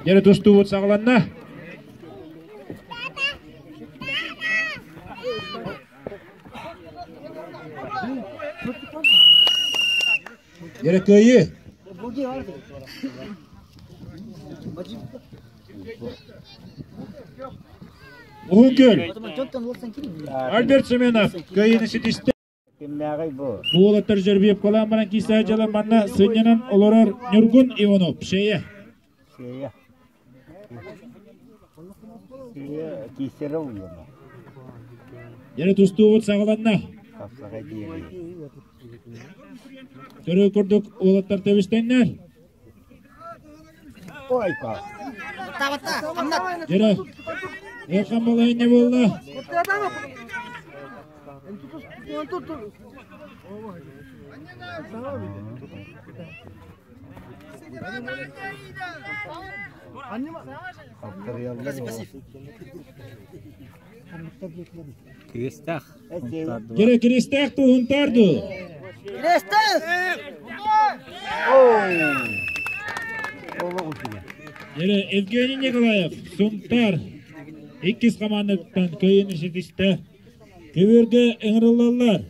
Дьэрэ тустуубут саҕаланна. Дьэрэ кыайыы. Уһун күөл. Альберт Семенов кыайыыны ситистэ. Кимнээҕий бу? Бу уолаттар Жербиевкалаан баран киирсэ дьыла манна сынньанан олорор Ньургун Иванов, Шея. Шея. Шея киирсэрэ уйума. Дьэ тустуубут саҕаланна. Хапсаҕай диэри. Көрүү курдук уолаттар тэбистэннэр. Ой, па. Дьэ, Эрхан балайын не буолла? Киристээх. Дьэ, Киристээх туһунтаар дуу? Дьэ, Евгений Николаев, Сунтаар иккис хамаандаттан кыайыыны ситистэ. Көбүөргэ ыҥырыллаллар.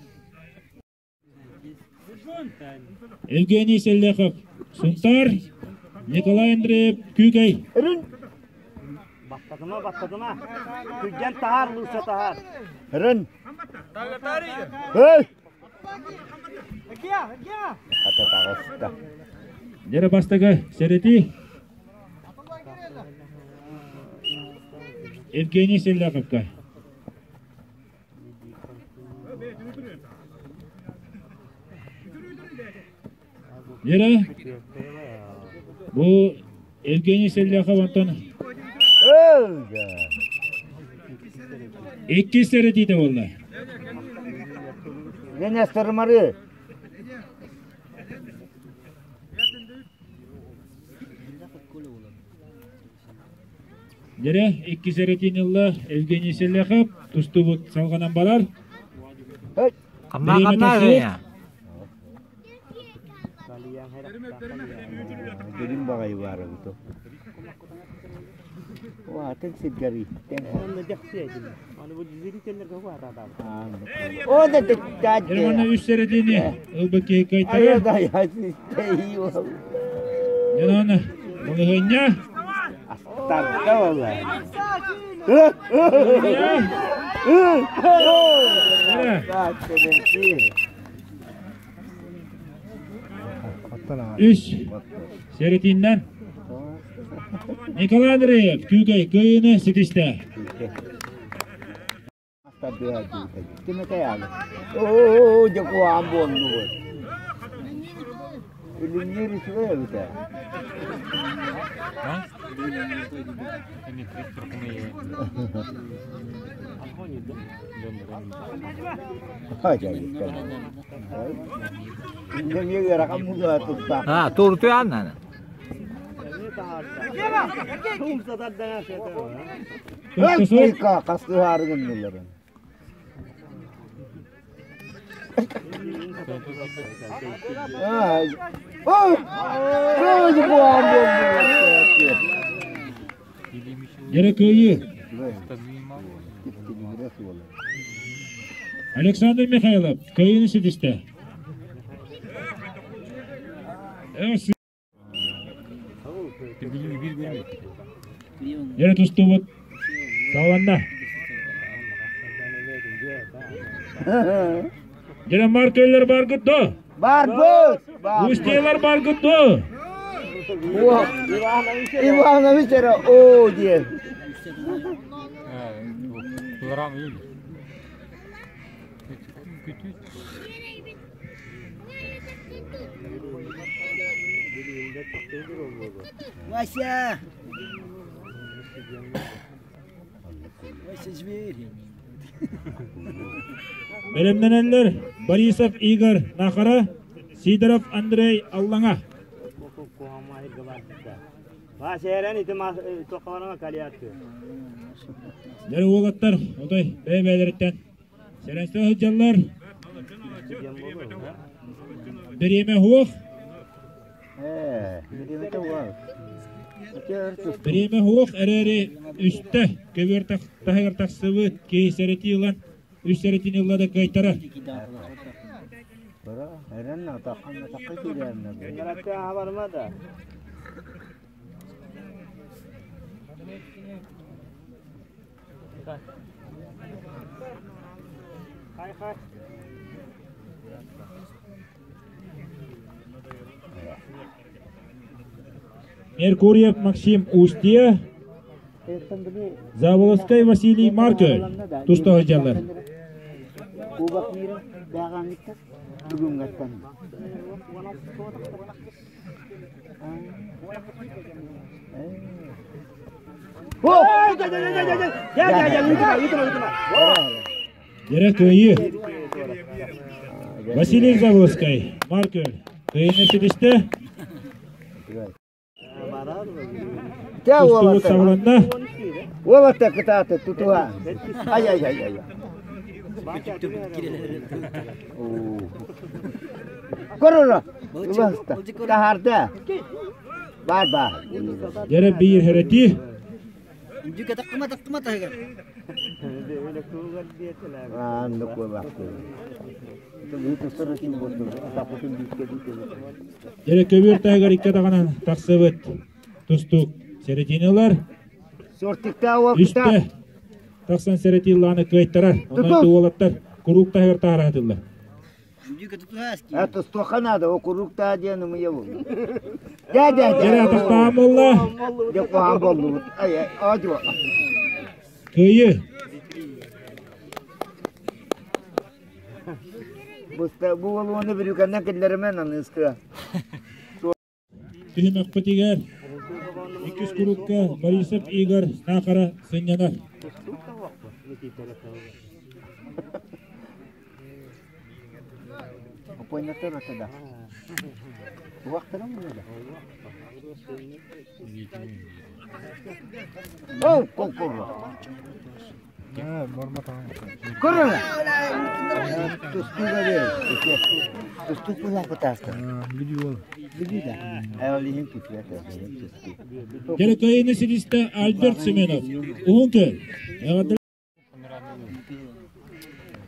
Евгений Селляхов, Сунтаар, Николай Андреев, Күүкэй. Баттатыма, баттатыма. Күрдьэн таһаар, лууса таһаар. Рын. Эй! Хата таҕыста. Дьэрэ бастакы сэрэтии. Евгений Селляховка. Вера, бу Евгений Селляхов онтон иккис сэрэтиитэ буолла. Мен астарымары. Дьэрэ, иккис эрэтиини ылла Евгений Селяхов, тустубут салҕанан барар. Хамна хамна Женя. Дөрүн баҕайы баара буту. Атын сиргэриттэн. О да Дьэ, үс эрэтиини ылбыт киһи кыайтара. Дьэ, балаһыанньа. Астарда буолла. Үс сэрэтииннэн Николай Андреев Күүкэй кыайыыны ситистэ. Оо, дьокуоҕам буоллубут. Үлүннүүр үчүгэй эбитэ. А, туртуянна. Хастыһаары гынныларын. Дьэрэ кыайыы. Александр Михайлов кыайыыны ситистэ. Дьэрэ тустубут саҕаланна. Дьэрэ маркеллер баргыт до? Барбыт! Устьелар баргыт до? Иванович эрэ оо диэн. Вася! Вася зверь. Бэлэмнэнэллэр Борисов Игорь Нахара, Сидоров Андрей Аллаҥа. Дьэ уолаттар, отой бэйэ-бэйэлэриттэн сэрэнсэ сылдьаллар. Бириэмэ суох. Бириэмэ суох эрээри үстэ көбүөр таһыгар тахсыбыт киһи сэрэтии ылан үс сэрэтиини ылла да кыайтарар. Меркурьев Максим Устье, Заболоцкай Василий Маркель туста сылдьаллар. Кубок мира бэҕэҥҥиттэн бүгүҥҥэттэн. Дьэрэ кыайыы. Василий Заводскай, Маркель, кыайыыны ситистэ. Тустубут саҕаланна. Уолаттар кытааты тутуһа. Ай-ай-ай-ай. Корона. Таһаарда. Бар бар. Дьэрэ биир хөрөтүү. Дьэрэ көбүөр таһыгар икки атаҕынан тахсыбыт тустуук сэрэтиини ылар. Үстэ тахсан сэрэтии ыллааны кыайтарар. Онон уолаттар куруук таһыгар таһараатыллар. Это туохха наада, о куруук диэн ымыйа бу. Дэ дэ дэ. Дьэрэ атахтаан буолла. Дьэ куһаан буоллубут. Ай аадьуо. Кыайыы. Бу буолуону бүрүкэннэн киллэримэн аныыскыа. Түһүмэхпитигэр иккис курукка Борисов Игорь Наахара сынньанар. Ол Көрөр. Тустууга бер. Тустуу кулак бытаастар. Бүлүү да. Ол иһин тутуя Дьэрэ ситистэ Альберт Семенов. Уһун күөл.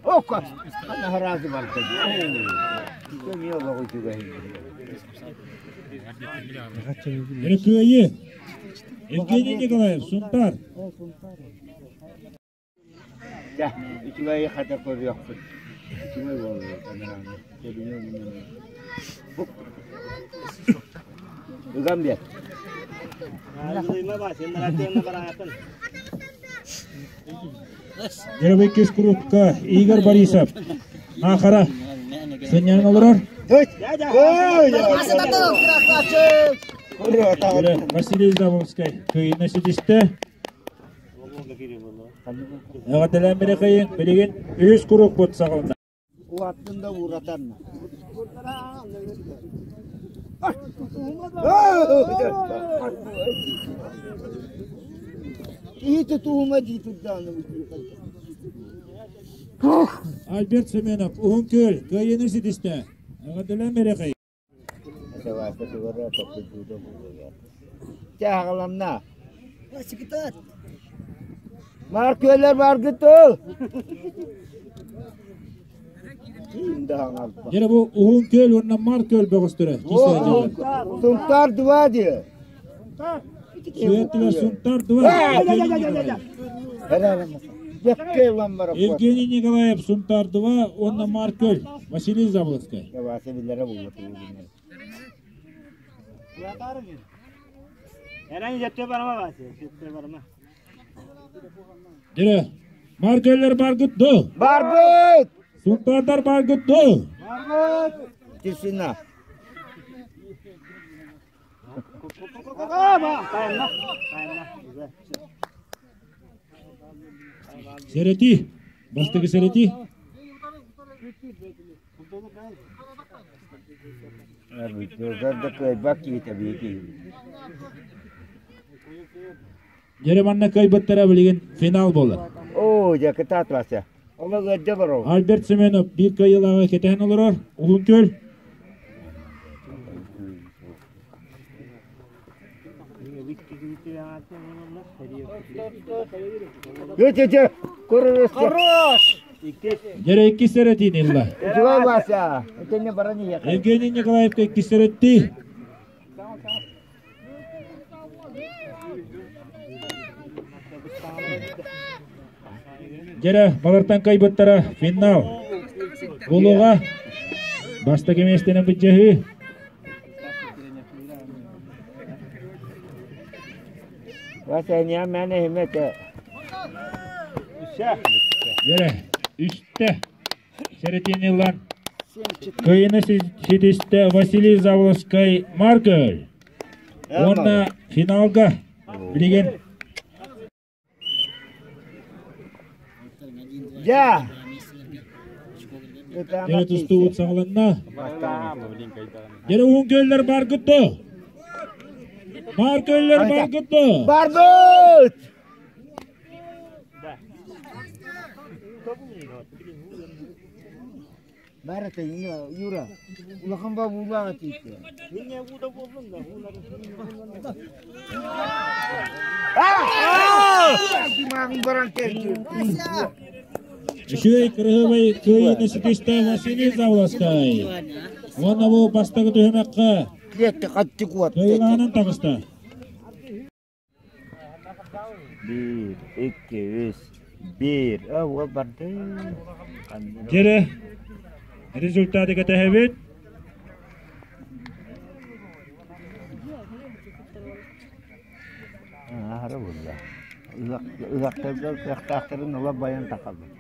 Окко. Наһараазы барда. Көмүө олоҕу үчүгэй. Дьэрэ кыайыы. Евгений Николаев, Сунтаар. Дьэ, үчүгэй хата көрүөхпүт. Үчүгэй буолуо анарааны. Ыган биэр. Дьэрэ курукка Игорь Борисов. Наахара сынньанан олорор. Василий Замовскай кыайыыны ситистэ. Эҕэрдэлээн бирэхэйин билигин үһүс курукпут саҕаланна. Уаттын да ууратарна. Иити туһума дии турдааны. Альберт Семенов Уһун Күөл кыайыыны ситистэ. Эҕэрдэлээн бирэхэйин. Чааҕаламна. Маар күөллэр баргыт тыл. Дьэ бу Уһун Күөл уонна Маар Күөл бөҕөстөрө Сунтаар два диye. Сүөттүлэр Сунтаар два. Евгений Николаев Сунтаар два уонна Маар Күөл Василий Заболоцкай. Дьэ, Маар Күөллэр баргыт дуо? Барбыт! Сунтаардар баргыт дуо? Барбыт! Тишина. Сэрэтии. Бастакы сэрэтии. Дьэ манна кыайбыттара билигин финал буолар. Оо, дьэ кытаат Вася. Олох ыалдьа олорор. Альберт Семенов биир кыайыылааҕы кэтэһэн олорор. Уһун Күөл. Хорош! Дьэрэ иккис эрэтиин ылла. Үчүгэй Вася. Итинне баран иһиэхэ. Евгений Николаевка иккис эрэттии. Дьэрэ балартан кайбыттара финал. Булуга бастакы миэстэнэн быдьаһыы. Вася, не мэне химете. Дьэрэ үстэ сэрэтиини ылан кыайыыны ситистэ Василий Заволоцкай Маркөл. Уонна финалга билигин Я! Дьэрэ тустуубут саҕаланна. Дьэрэ уһун күөллэр бааргыт дуо? Баар күөллэр бааргыт дуо? Барбыт! Барата Юра, улахан бабуулааҕа тиийдэ. Үчүгэй кырыһыбай кыайыыны ситистэ Василий Заволоскай. Уонна бу бастакы түһүмэххэ кыайыылааҕынан таҕыста. Биир, икки, үс, биир. О, уол барды. Дьэрэ результаты кэтэһэбит. Аһара булла. Ыһыахтарга кыахтаахтарын ыла байан тахаллар.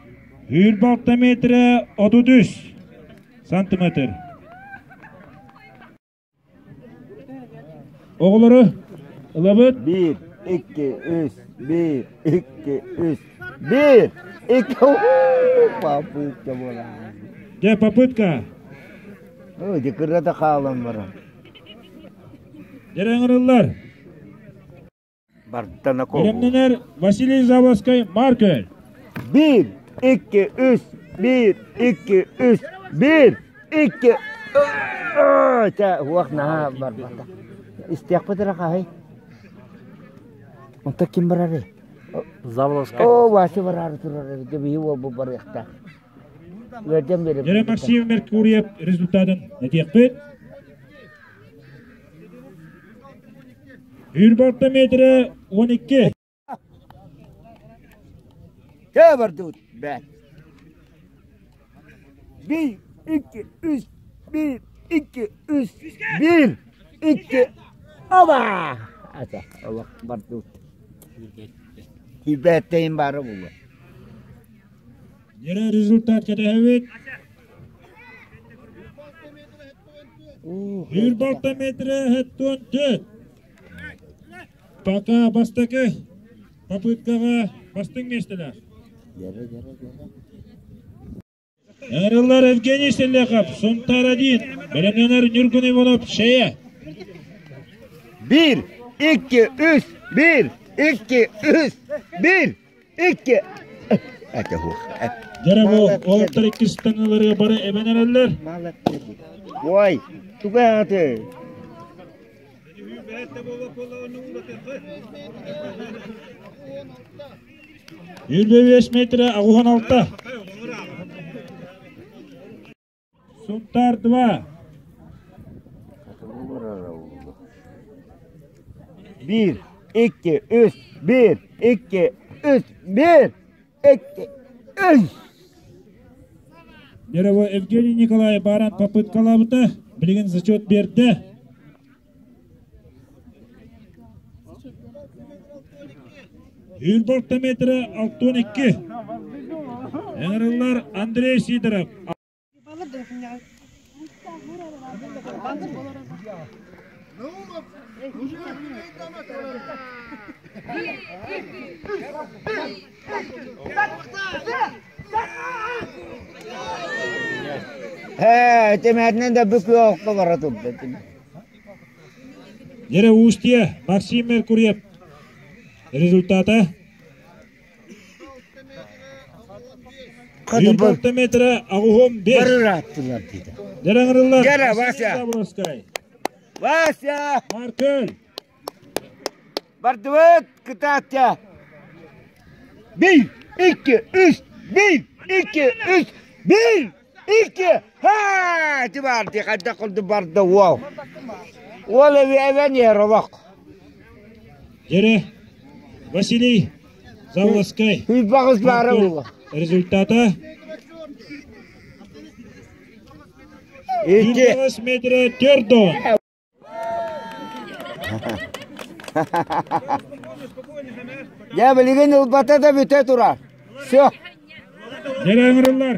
Үүр метрэ 33 сантиметр. Оҕолору ылабыт. Биир, икки, үс, биир, икки, үс, биир, икки, попытка буолан. Дьэ, попытка. Ой, кырата хаалан баран. Дьэ, ыҥырыллар. Бардана Бэлэмнэнэр Василий Заводской Маркель. Биир, икки, үс, биир, икки, үс, биир, икки. Чэ, уох наһаа барбата. Истиэхпит эрэ хаһый? Онто ким барарый? Заволжскай. О, Вася бараары турар эбит. Биһи уолбут барыахтаах. Үөрдэн биэрэбит. Дьэрэ Максим Меркурьев результатын этиэхпит. Үүр метрэ 12. Кэ бардыбыт бэт. Биир, икки, үс, биир, икки, үс, биир, икки, оба! Ата, олох бардыбыт. Күүрбэттейин баара буолуо. Дьэрэ результат кэтэһэбит. Үүр балта метрэ 74. Пока бастакы попыткаҕа бастыҥ миэстэлээх. Ыҥырыллар Евгений Селехов, Сунтар 1, бэлэмнэнэр Ньургун Иванов, Шея. Биир, икки, үс, биир, икки, үс, биир, икки. Это хух. Дьэрэ бу уолаттар иккис таҥыларыга бары эбэн эрэллэр. Ой, туга аты? 25 метрэ 86. Сунтаар 2. Биир, икки, үс, биир, икки, үс, биир, икки, үс. Дьэ Евгений Николаев баран попыткалаабыта. Билигин зачет биэрдэ. Үүр метрэ 62. Ыҥырыллар Андрей Сидоров. Ээ, тэмээтинэн да бүк окко бара турда. Дьэрэ Устье Максим Меркурьев результата 1 метрэ 85. Барырааттылар дейді. Дьэрэ ыҥырыллар Дьэрэ, Вася. Забровскай. Вася! Маркөл. Бардыбыт, кытаатта. Bir, iki, üç, bir, iki, üç, bir, iki, ha! Ити баарди, хайдах курдук барда уол. Уол эбэн иһэр олох. Дьэрэ, Василий Заволоцкай. Хүйбаҕыс баара буолла. Результата Ити. 1 метра төрдон. Дьэ билигин ылбата да бүтэ турар. Все. Дьэрэ ыҥырыллар.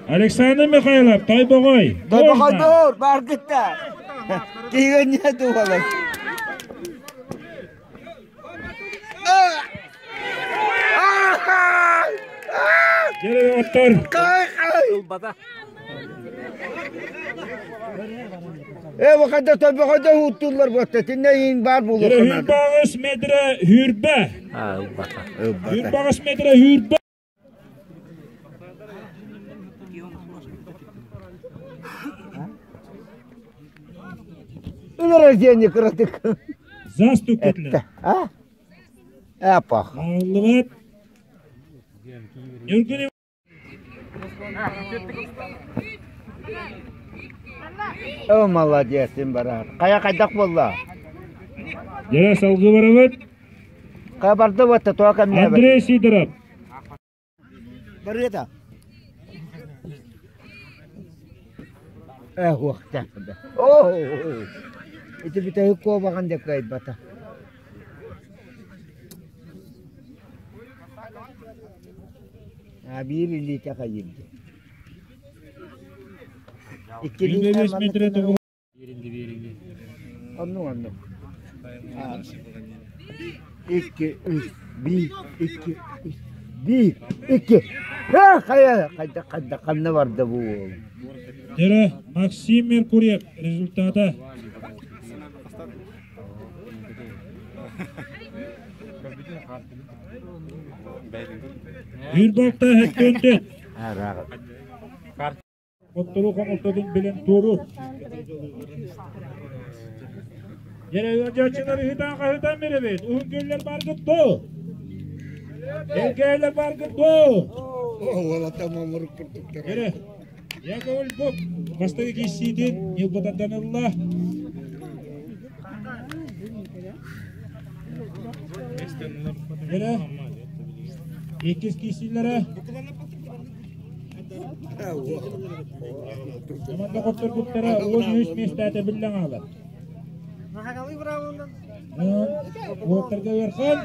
Александр Михайлов, Тойбоҕой. Тойбоҕойдуур, бааргытта. Киһигэнньэ туһалар. Дьэрэ оттор. Ылбата. Э, бу тойбоҕойдо уһуттууллар буотта. Тинне иин баар Дьэрэ буолуохха наада. хүрбаҕыс метрэ хүрбэ. А, ылбата. Хүрбаҕыс метрэ хүрбэ. Рождение кыратык. Заступ көтүлэр. А? Апах. Ааллыбат. Ньургун О, молодец, барар. Хайа хайдах буолла? Дьэрэ салгыы барабыт. Хайа барды буотта, туа кэмнээбэт. Андрей Сидоров. Барыта. Э, уохта. О, ити бүтэһик куобаҕын да кыайбата. А биир илиитэ хайыырды. Икки илиитэ 25 метрэ тоҕус. Оннук оннук. Икки, үс, биир, икки, үс, биир, икки. Ха, хайа, хайда, хайда, ханна барда бу уол? Дьэрэ Максим Меркурьев результата. Биир балта хэттөнтө. Оттору хомолтотун билэн туору. Дьэрэ ыалдьааччылар ыһытаан хаһытаан бирэбит. Уһун күөллэр бааргыт дуо? Элгээйлэр бааргыт дуо? Дьэрэ Яков Львов бастакы киирсиитин ньылбатардан ылла. Дьэрэ иккис киирсиилэрэ Манна хотторбуттара 13 миэстээтэ биллэн хаалар. Уоттарга ыархан.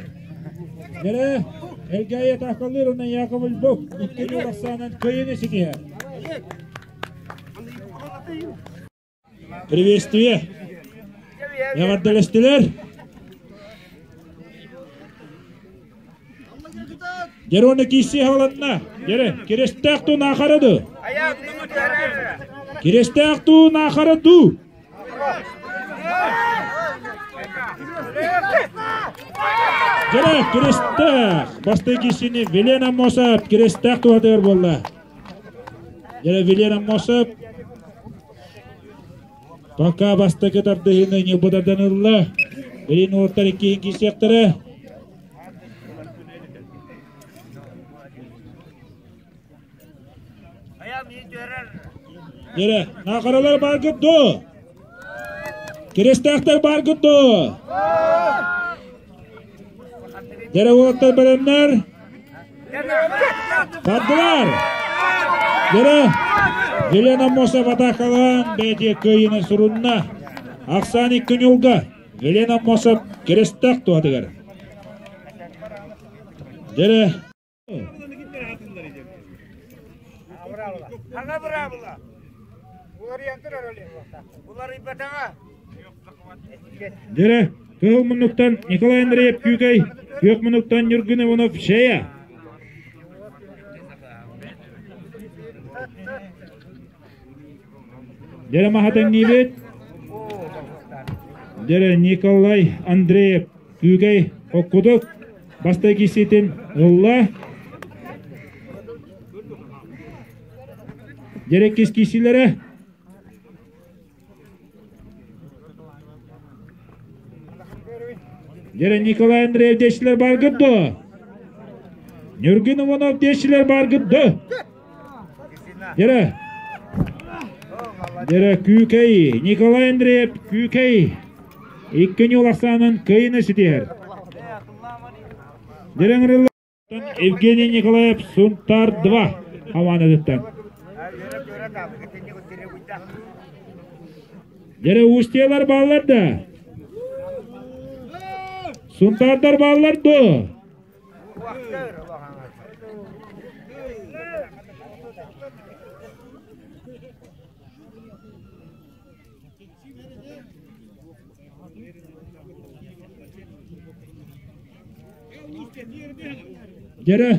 Дьэрэ, Элгээйи атаакалыыр уонна Яков Львов икки нөл ахсаанан кыайыыны ситиһэр. Приветствие! Эҕэрдэлэстилэр! Дьэ, киирсии хааланна. Дьэрэ, кирэстээх туу наахара дуу? Кирэстээх туу наахара дуу? Дьэрэ, кирэстээх! Бастакы киирсиини Вилен Аммосов кирэстээх туһатыгар буолла. Дьэрэ, Вилен Аммосов Пока бастакы тардыһыыны ньылбытардан ылла. Билин уолаттар иккиһин киирсиэхтэрэ. Дьэрэ, наахаралар бааргыт дуо? Кирэстээхтэр бааргыт дуо? Дьэрэ уолаттар бэлэмнэр. Тардылар! Дьэрэ, Елена Мосов атаакалаан бэйэтигэр кыайыыны сурунна. Ахсаан икки ньулга Елена Мосов Кирэстээх туһатыгар. Дьэрэ, Хана быраабыла. Уларыйбатаҕа. Дьэрэ, кыһыл муннуктан Николай Андреев Күүкэй, күөх муннуктан Ньургун Иванов Шея. Дьэрэ маһа тэҥниибит. Дьэрэ Николай Андреев Күүкэй Оккудук бастакы киирсиитин ылла. Дьэрэ иккис киирсиилэрэ. Дьэрэ Николай Андреев диэччилэр бааргыт дуо? Ньургун Иванов диэччилэр бааргыт дуо? Дьэрэ Дьэрэ Күүкэй Николай Андреев Күүкэй икки ньуол ахсаанын кыайыыны ситиһэр. Дьэрэ ыҥырыллар Евгений Николаев Сунтаар 2 хамаандатыттан. Дьэрэ Устьелар бааллар да? Сунтаардар бааллар дуо? Дьэрэ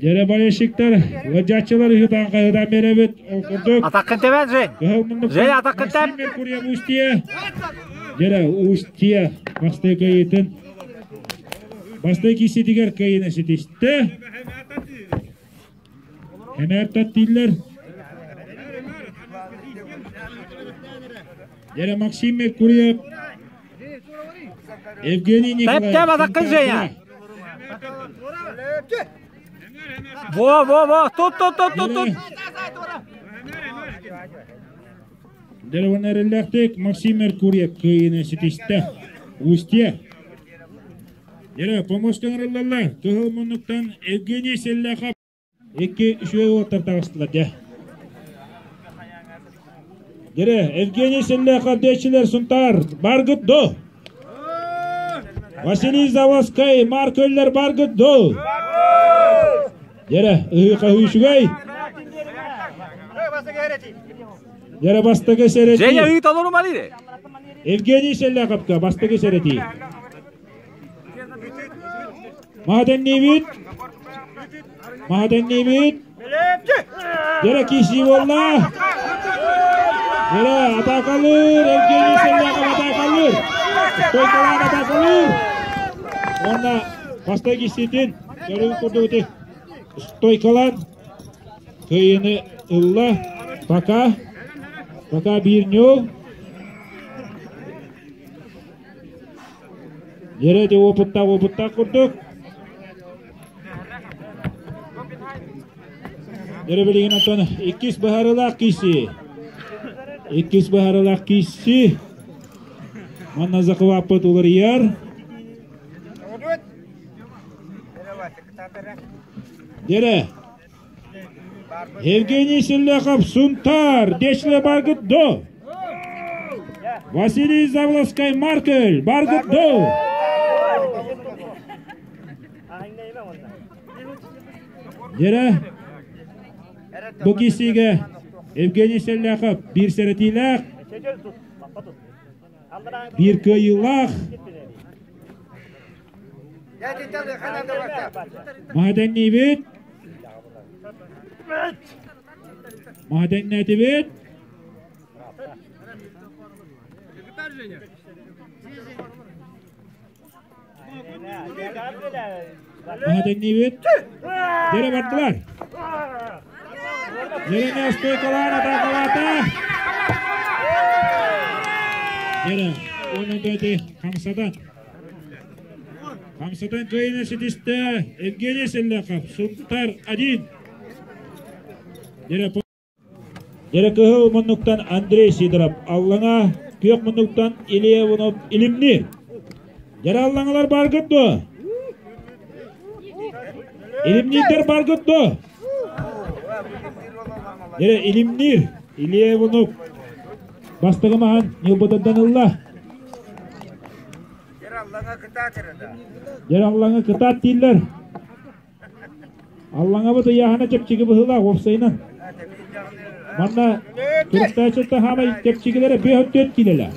Дьэрэ болельщиктар, ыалдьааччылар ыһытаан хаһытаан биэрэбит. Ол курдук Атаххын тэбэн, Жень. Кыһыл муннуктан Жень, атаххын тэп. Максим Меркурьев Устье. Дьэрэ Устье бастакы кыайыытын бастакы кииситигэр кыайыыны ситистэ. Эмээттэр дииллэр. Дьэрэ Максим Меркурьев, Евгений Николаев. Тэп, атаххын Женя. Во, во, во, тут, тут, тут, тут, тут. Дьэрэ эрэллээхтик Максим Меркурьев кыайыыны ситистэ. Устье. Дьэрэ, помощь ыҥырыллаллар. Кыһыл муннуктан Евгений Селляхов Икки үчүгэй уолаттар таҕыстылар дьэ. Дьэрэ, Евгений Селляхов диэччилэр Сунтаар баргыт до? Василий Заводскай, Маркөллөр баргыт до? Дьэрэ, ыһыы-хаһыы үчүгэй. Дьэрэ, бастакы Женя сэрэтии. ыыт олору малире. Евгений Селляховка бастакы сэрэтии. Маһатенниибит. Маһатенниибит. Дьэрэ киирсии буолла. Дьэрэ атаакалыыр. Евгений Селляков атаакалыыр. Стойкалаан атаакалыыр. Уонна бастакы киирсиитин көрүү курдук ити стойкалаан кыайыыны ылла. Пока. Пока биир ньуул. Дьэрэ ити уопуттаах уопуттаах курдук. Дьэрэ билигин оттон иккис быһаарыылаах киирсии. Иккис быһаарыылаах киирсии. Манна захваппыт уларыйар. Дьэрэ Евгений Селляхов Сунтар, Дечле Баргыт до. Василий Завловскай Маркель Баргыт до. Дьэрэ, бу киисиигэ Евгений Селляхов биир сэрэтиилээх, биир кыайыылаах. Маһатенниибит. Маһатеннээтибит. Маһатенниибит. Дьэрэ бардылар. Дьэрэни стойкалаан атаакалаата. Дьэрэ, уонна дөти хамсатан. Хамсатан кыайыыны ситистэ Евгений Селляхов, Сунтар 1. Дьэрэ кыһыл муннуктан Андрей Сидоров, Аллаҥа күөх муннуктан Илья Иванов Илимни. Дьэрэ аллаҥалар бааргыт дуо? Илимниирдэр бааргыт дуо? Дьэрэ Илимниир Илья Иванов бастакы маһын ньылбытыттан ылла. Дьэр аллаҥа кытаат дииллэр. Аллаҥабыт ыйааһына чэпчэки быһыылаах уопсайынан. Манна туруктааччыта хаамай чэпчэкилэрэ 5-4 киилэлээх.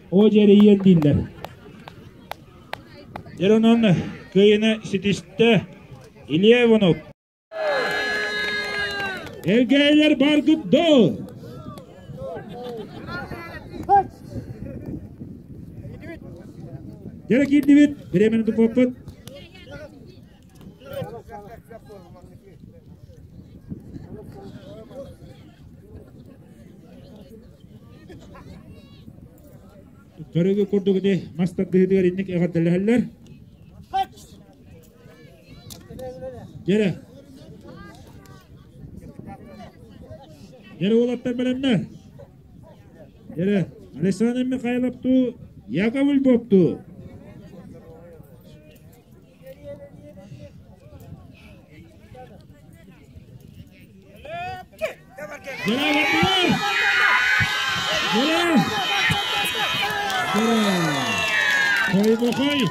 О дьэрийиэн дииллэр. Дьэр онон кыайыны ситистэ Илья Иванов. Элгээйлэр баргыт доо! Дьэрэ киирдибит, бириэмэни туппаппыт. Көрүгү курдук ити мас тардыһыытыгар инник эҕэрдэлэһэллэр. Дьэрэ. Дьэрэ уолаттар бэлэмнэр. Дьэрэ Александр Михайлов туу, Яков Львов туу. Хойбохой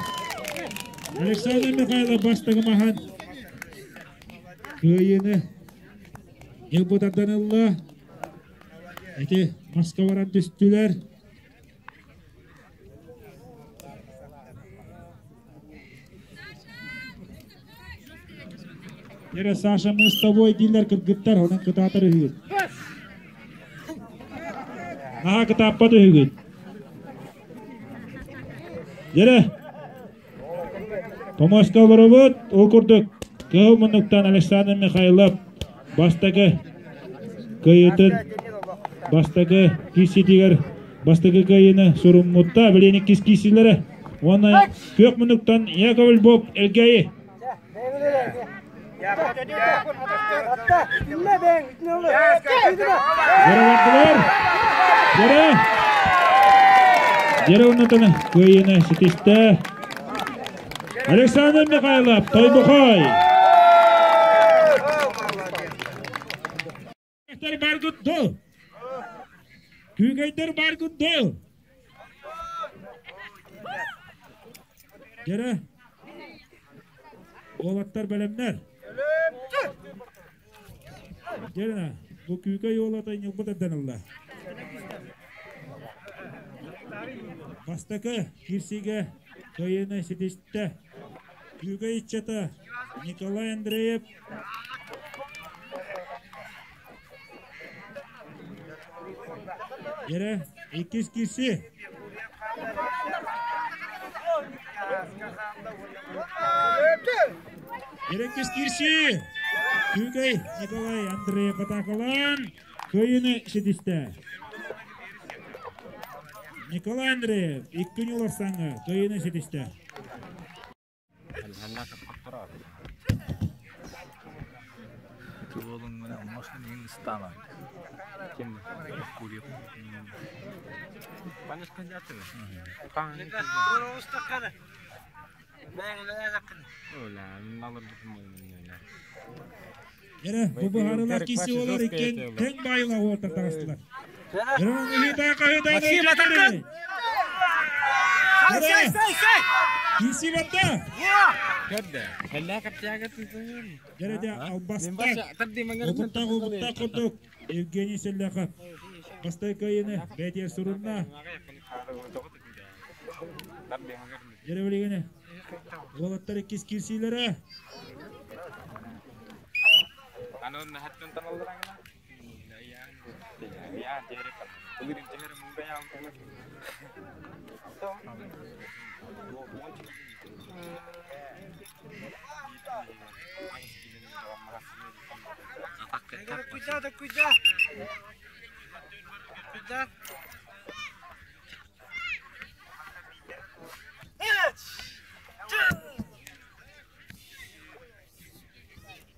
Александр Михайлов бастакы маһан кыайыыны ньылбы тардан ылла. Ити маска баран түстүлэр. Эрэ Саша, мы с тобой дииллэр кыргыттар, онон кытаатар үһүгүт. Наһаа кытааппат үһүгүт. Дьэрэ, Томоска олоробут, ол курдук кыһыл муннуктан Александр Михайлов бастакы кыайыытын бастакы киирсиитигэр бастакы кыайыыны суруммутта, билигин иккис киирсиилэрэ. Уонна күөх муннуктан Яков Львов Элгээйи. Дьэрэ бардылар. Дьэрэ. Дьэрэ оннотон кыайыыны ситистэ. Александр Михайлов, Тойбухой. Баргыт дол. Күүгэйдэр баргыт дол. Дьэрэ. Уолаттар бэлэмнэр. Дьэрэ, бу күүкэй уолата ньылбыт эрдэн ылла. Бастакы киирсиигэ кыайыыны ситистэ. Күүкэй ыччата Николай Андреев Дьэрэ, иккис киирсии. Дьэрэ, иккис киирсии. Күүкэй Николай Андреев атаакалаан кыайыыны ситистэ. Николай Андреев икки ньуларсаҥҥа кыайыыны ситистэ. Эрэ, бу быһаарылар киси олар иккен тэҥ баайылаах уолаттар таҕыстылар. Максим, атаккын! Киси барда! Дьэрэ албастар, опыттаах опыттаах курдук Евгений Селляхов бастакы кыайыыны бэйэтигэр сурунна. Дьэрэ билигини уолаттар иккис киирсиилэрэ.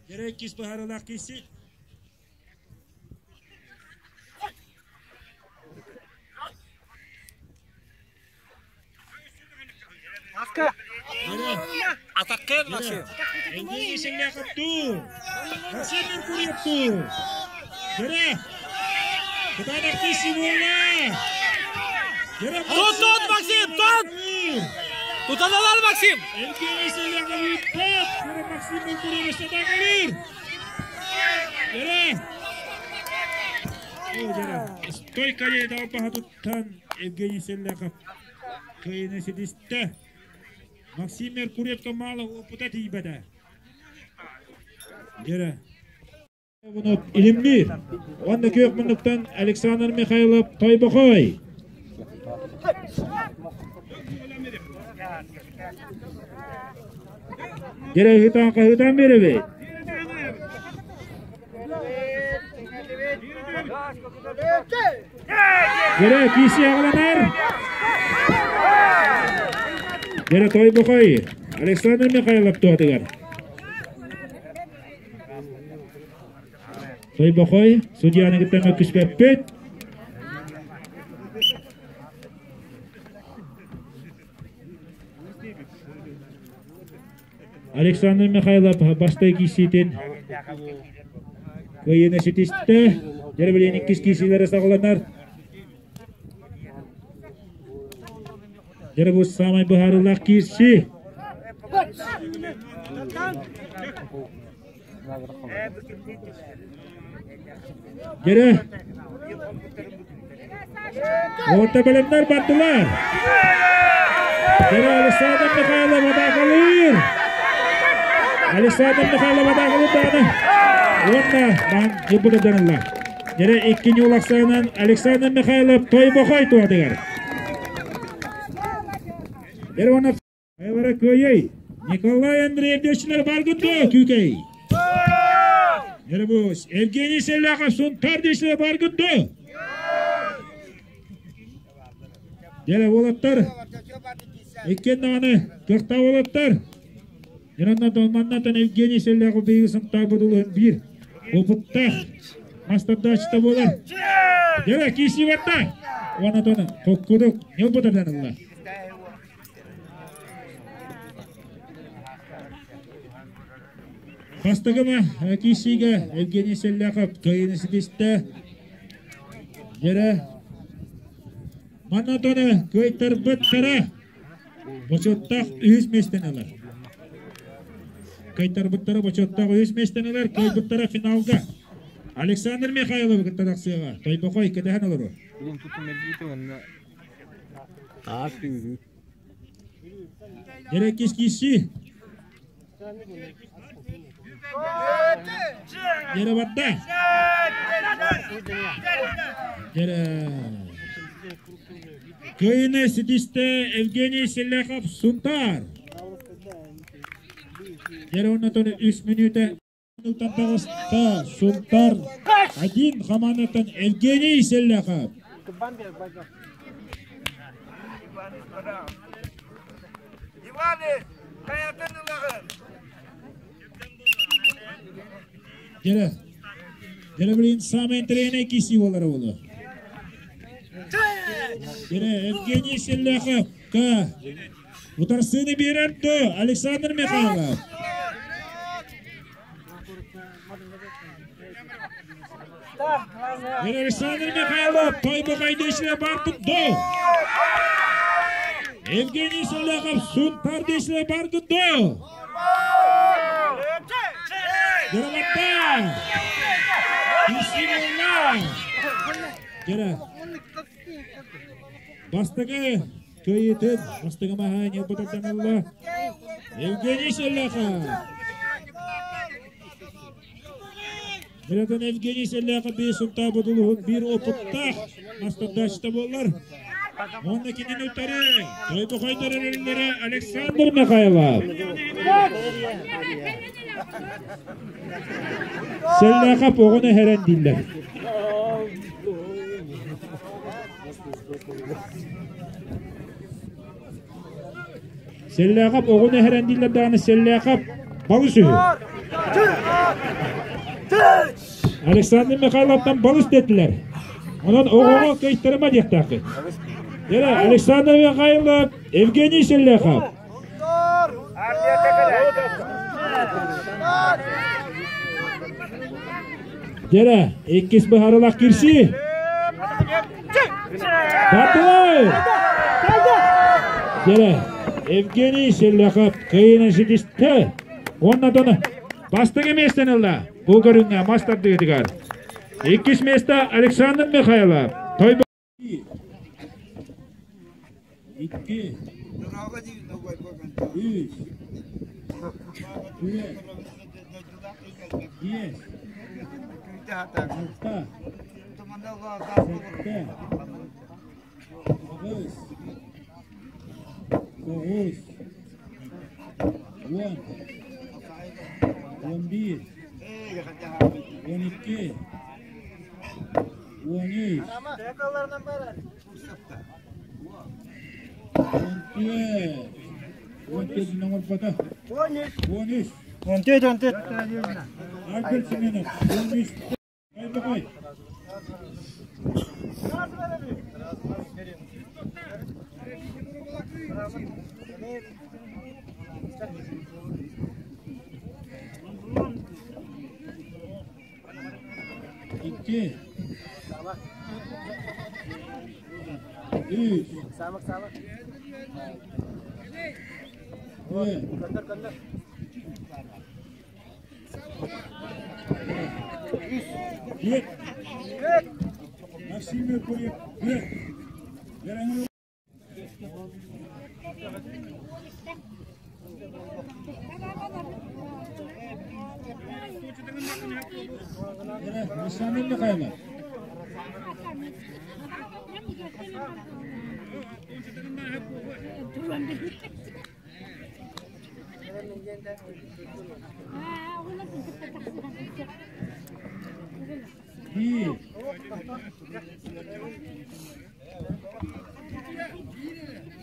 Дьэрэ иккис быһаарыылаах киирсии. Атаккын, Максим. Евгений Селляхов-туу! Максим Меркурьев-туу! Дьэрэ! Кытаанах киирсии буолла! Дьэрэ Тут, тут, Максим, тут! Тутан ылар, Максим! Евгений Селляхов ыыппат! Дьэрэ Максим Меркурьев сатаакалыыр! Дьэрэ! Дьэрэ! Стойка диэти туттан Евгений Селляхов кыайыыны ситистэ. Максим Меркурьевка мало опыта тиийбэтэ. Дьэрэ. Илимниир. Уонна күөх муннуктан Александр Михайлов Тойбохой. Дьэрэ ыһытаан хаһыытаан биэрэбит. Дьэрэ киирсии аҕаланар. Дьэрэ Тойбохой Александр Михайлов туһатыгар. Тойбохой судьяны кытта мөккүспэппит. Александр Михайлов бастай киирсиитин кыайыыны ситистэ. Дьэ билигин иккис киирсиилэрэ саҕаланар. Дьэ бу саамай быһаарыылаах киирсии. Дьэрэ Орто бэлэмнэр бардылар. Дьэрэ Александр Михайлов атаакалыыр. Александр Михайлов атаакалыыр даҕаны. Уонна баан дьылбыта дьанылла. Дьэрэ икки ньуулахсаанан Александр Михайлов Тойбохой туһатыгар. Дьэрэ уонна Айвара кыайай! Николай Андреев диэччилэр баргыт дуо, күүкэй? Нервус, Евгений Селяхов Сунтар диэччилэр баргыт дуо? Дьэ, уолаттар, иккиэн даҕаны кыахтаах уолаттар. Маннатан Евгений Селяхов биһиги Сунтаарбыт улууһун биир опыттаах мастардааччыта буолар. Дьэ, киирсии барда. Уонна хоккудук ньылбытардан ылла. Бастакы киирсиигэ Евгений Селляхов кыайыыны ситистэ. Дьэрэ Манатоны кыайтарбыттара бочуоттаах үһүс миэстэни ылар. Кыайтарбыттара бочуоттаах үһүс миэстэни ылар, кыайбыттара финалга. Александр Михайловы кытта тахсыаҕа. Тойбохой кэтэһэн олоруо. Аас түүрүү. Дьэрэкис киирсии. Дьэрэ барда. Дьэрэ. Кыайыыны ситистэ Евгений Селяхов Сунтаар. Дьэрэ оннотон үс мүнүүтэ Ылтан таҕыста Сунтар один хамаандаттан Евгений Селляхов. Дьэрэ, дьэрэ билигин саамай интэриэһинэй киирсии буолара буолуо. Дьэрэ Евгений Селляховка утарсыыны биэрэр дуо Александр Михайлов? Александр Михайлов Тойбохайдышле барбыт до. Евгений Солохов Сунтардышле баргыт до. Грамота! Исимулла! Кера. Бастакы кыайыытын бастакы маһа ньылбытарданылла Евгений Селляхов. Миратан Евгений Селляхов биир сунтаабыт улуһун биир опыттаах мастардааччыта буоллар. Уонна кинини утары Тойбохойдор эрэллэрэ Александр Михайлов. Селляхов оҕону эһэрэн дииллэр. Сэллээхэп оҕону эһэрэн дииллэр даҕаны Сэллээхэп балыс үһү. Александр Михайловтан балыс дэтилэр. Онон оҕоҕо кыайтарыма диэхтээххит. Дьэ, Александр Михайлов, Евгений Селляхов. Дьэрэ, иккис быһаарылаах киирсии. Батылай! Дьэрэ, Евгений Селляхов кыайыыны ситистэ. Уонна тону бастакы миэстэни ылла. Бу көрүҥҥэ мас тардыытыгар. Иккис миэстэ Александр Михайлов. Тойбо Икки, үс, түөрт, биэс, алта, сэттэ, аҕыс, тоҕус, уон, 11, 12, 13, 14. 14 оҥорбото. 13. 14, 14. Альберт Семенов. 13. Хайдахай. Икки. Үс. Түөрт. Максим Меркурьев. Түөрт. Александр Михайлов. Биир.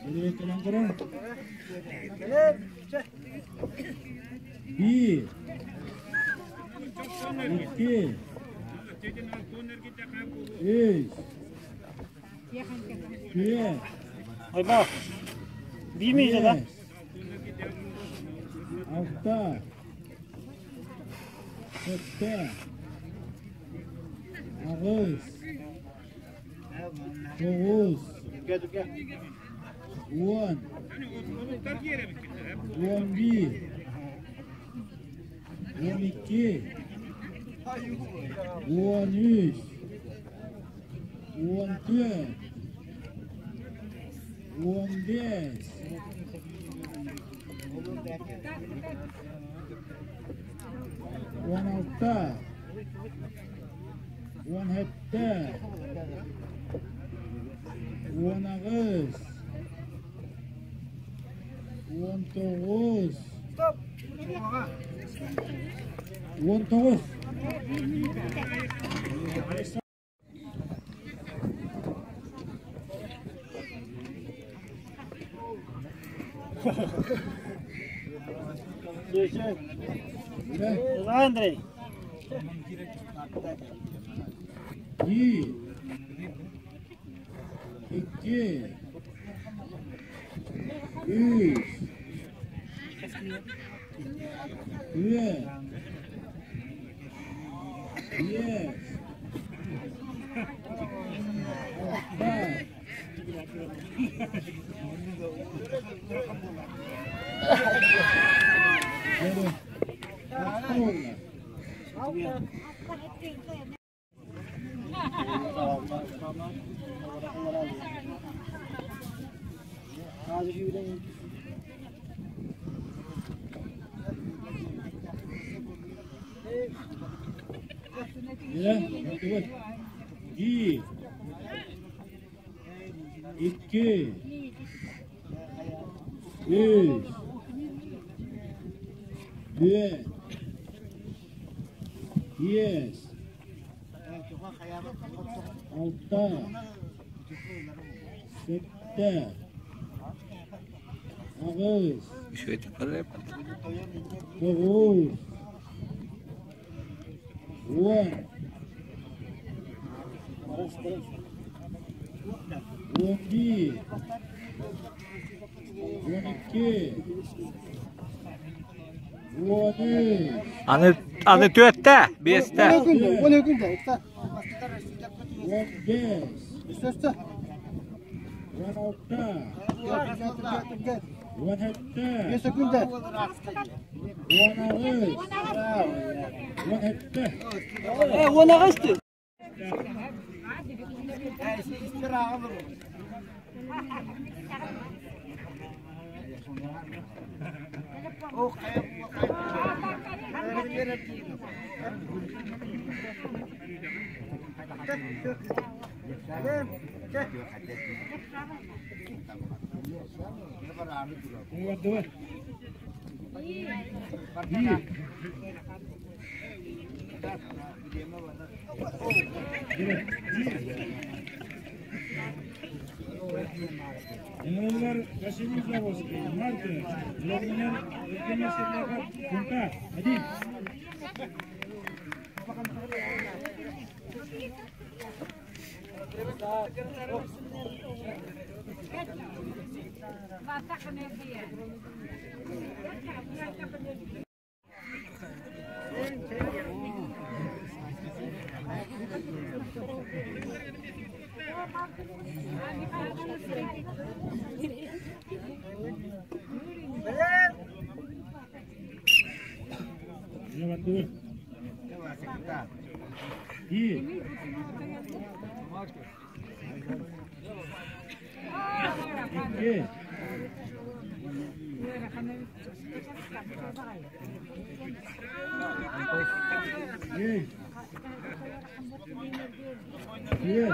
Билиэттэнэн көрөр. Биир. Икки. Үс. Түөрт. Айбах. Биир да? Бес. Алта. Сэттэ. Аҕыс. Тоҕус. 10. 11. 12. 13. 14. 15. 16. 17. 18. 19. 19. Андрей. Биир. Икки. Үс. Түөрт. Биэс. Алта. Алта буолла. Дьэ, онтубут. Биир. Икки. Үс. Түөрт. Биэс. Алта. Сэттэ. Аҕыс. Тоҕус. 10. 11. 12. 13. Аны аны түөртэ, биэстэ. 15. 16. 17. 18. 17. 18. Биир. Ыҥырыллар Василий Заводский, Марта, Логинер, Евгений Сергеев, Кунта, один. Икки. Үс. Түөрт.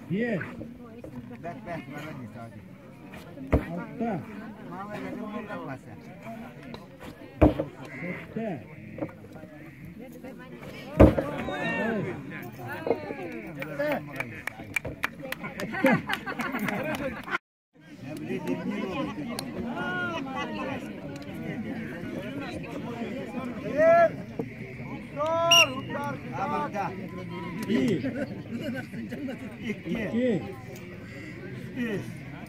Биэс. Алта. Сэттэ. Биир. Икки.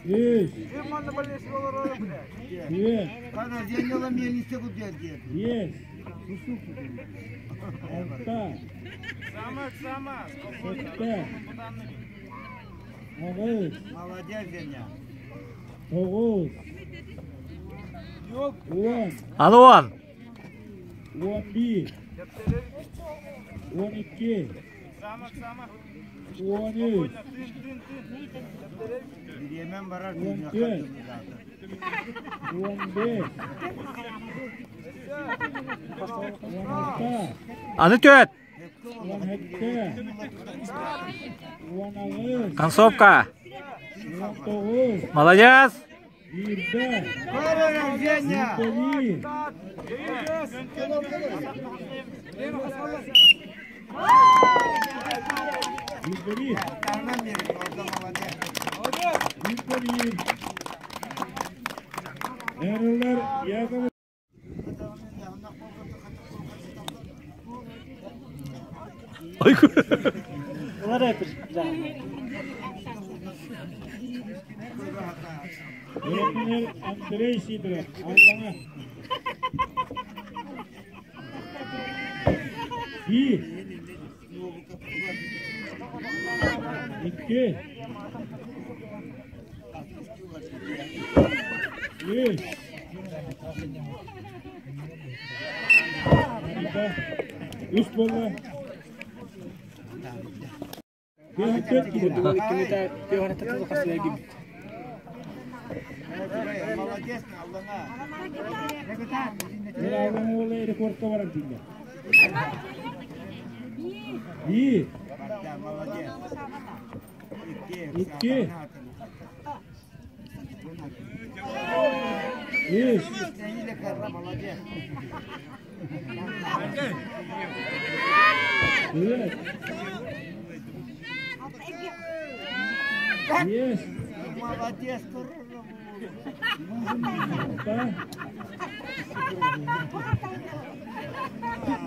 Үс. Түөрт. Биэс. Алта. Сэттэ. Аҕыс. Тоҕус. Уон. Аны уон. 11, 12, 13, 14, 15, 16, Аны түөрт. 17, 18, Концовка. 19, Молодец. Биирдэ, биирдэлии. Биирдэлии. Биирдэлии. Эрэллэр Яков Владимир Андрей Сидоров, Аллаҥа. Биир. Икки. Үс. Үс буолла. Рекордка барар дииллэр. Биир. Икки. Үс. Түөрт. Биэс. Алта.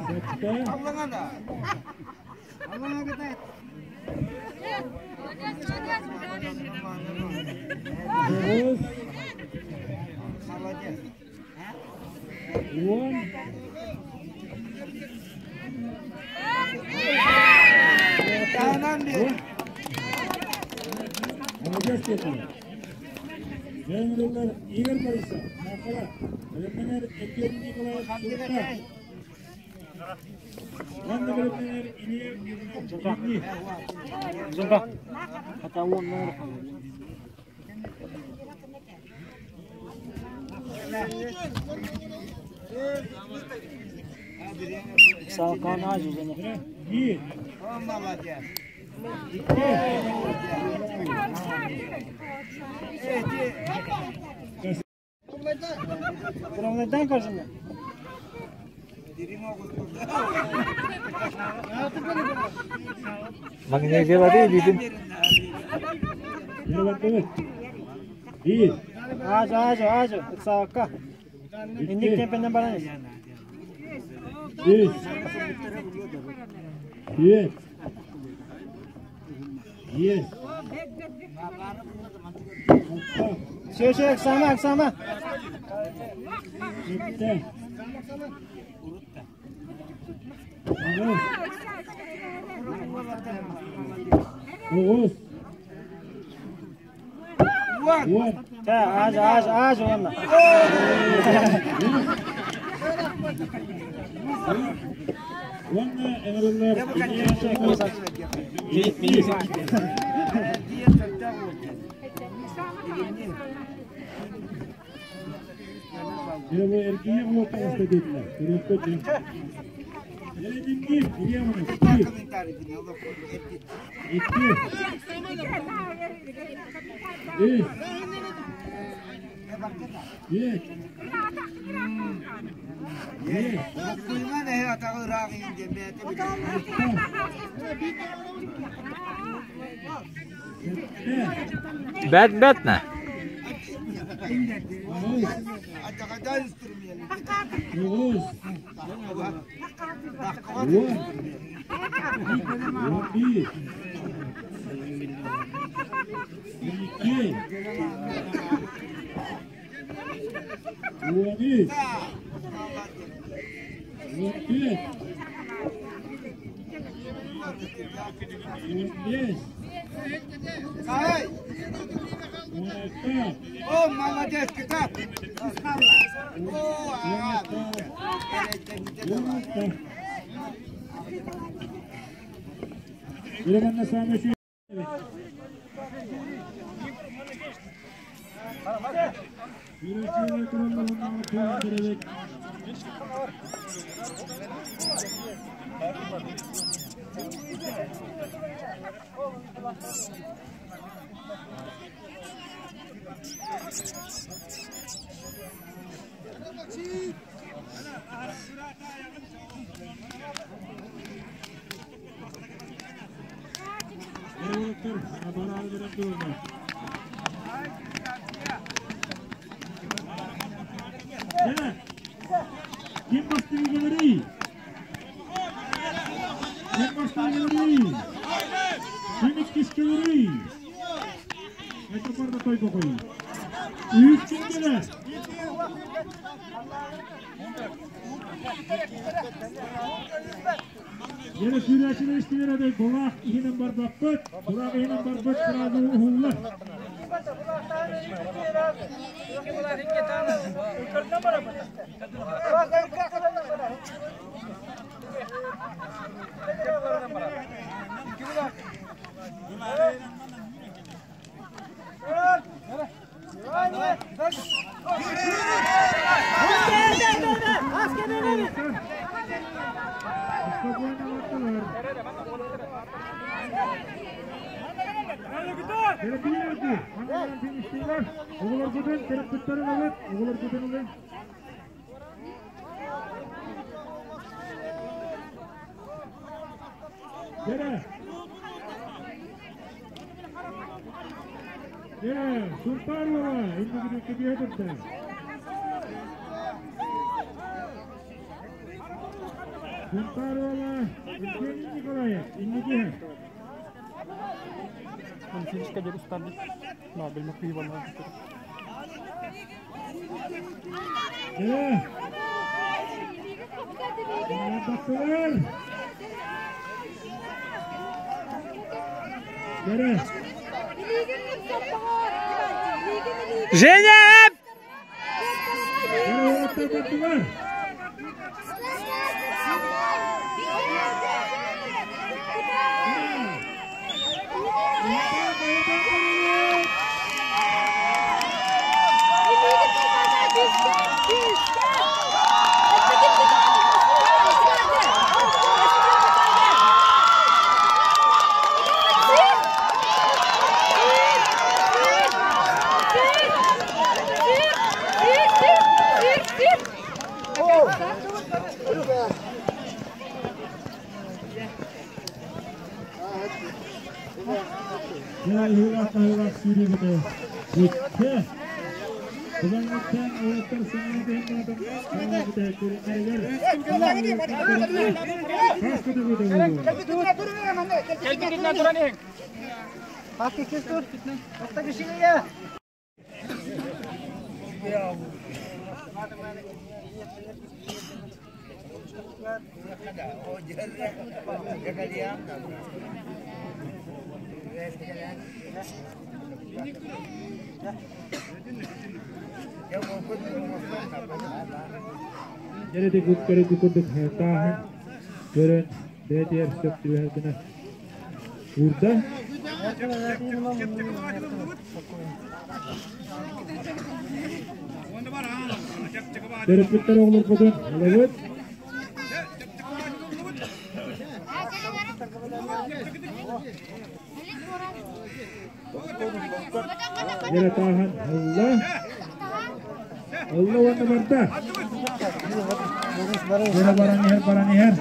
Сэттэ. Тоҕус. Уон. Молодец, Петя. Венгрлар Игорь Борисов, Наахара, бэлэмнэнэр Евгений Николаев Сурта. Уонна бэлэмнэнэр Илья Ильи. Биир. Икки. Магнезиялады илиитин. Бардыбыт. Биир. Аажа, аажа, аажа. Ыксаабакка. Инник Икки. темпенен баран ис. Үс. Түөрт. Биэс. Алта. Все, все, ыксаама, ыксаама. Сэттэ. Аҕыс. Тоҕус. Уон. Чэ, аажа, аажа, аажа уонна. Уонна ыҥырыллар Эргийэ буолуохтаах диэтилэр. Көрүөхпүт дьэ. Эрэнинни, Ильямович, биир, икки, үс, түөрт, биэс, алта, сэттэ, Бэт бэт нэ. аҕыс, тоҕус, уон, 11, 12, 13, 14, 15, 16, О, молодец, кытаат! 17. Ереванна саамай үчүгэй. Сүүрээччилэр тураллар уонна туох керебит. Ереваннар бараары берен туруна. Дьэ, ким бастыгы кэлэрий? Ким бастыгы кэлэрий? Ким иккис кэлэрий? Это барда той бокой. Үс ким кэлэр? Дьэ, сүүрээччилэр истилэр эбит, былаах иһинэн барбаппыт, былаах иһинэн барбыт сразу уһуллар. Спокойно бардылар. Терапияларды, манна фиништейлер. Оҕолоргутун терапевттарын ылыт, оҕолоргутун ылын. Дьэ. Дьэ, Сунтаар уола, иннигитин кэбиһэ турда. Сунтаар уола Евгений Николаев, инники. Финишка диэри устардык. На, билмек күйі болмаған. Дьэ. Баттылар. Дьэ. Женя! Дьэ, уолаттар баттылар. Дьэ, ыһыылаах-хаһыылаах сүүрүүбүтэ бүттэ. Кылаҥҥыттан уолаттар саҥа түһэн көрүҥнэригэр хас көтөҕүүтэ буолуо. Дьэ, ити курдук тааһын көрөн бэйэтигэр сөп түбэһэр гына уурда. Төрөппүттэр оҕолорбутун ылабыт. Дьэрэ тааһын ылла. Ылла уонна барда. Дьэрэ баран иһэр, баран иһэр.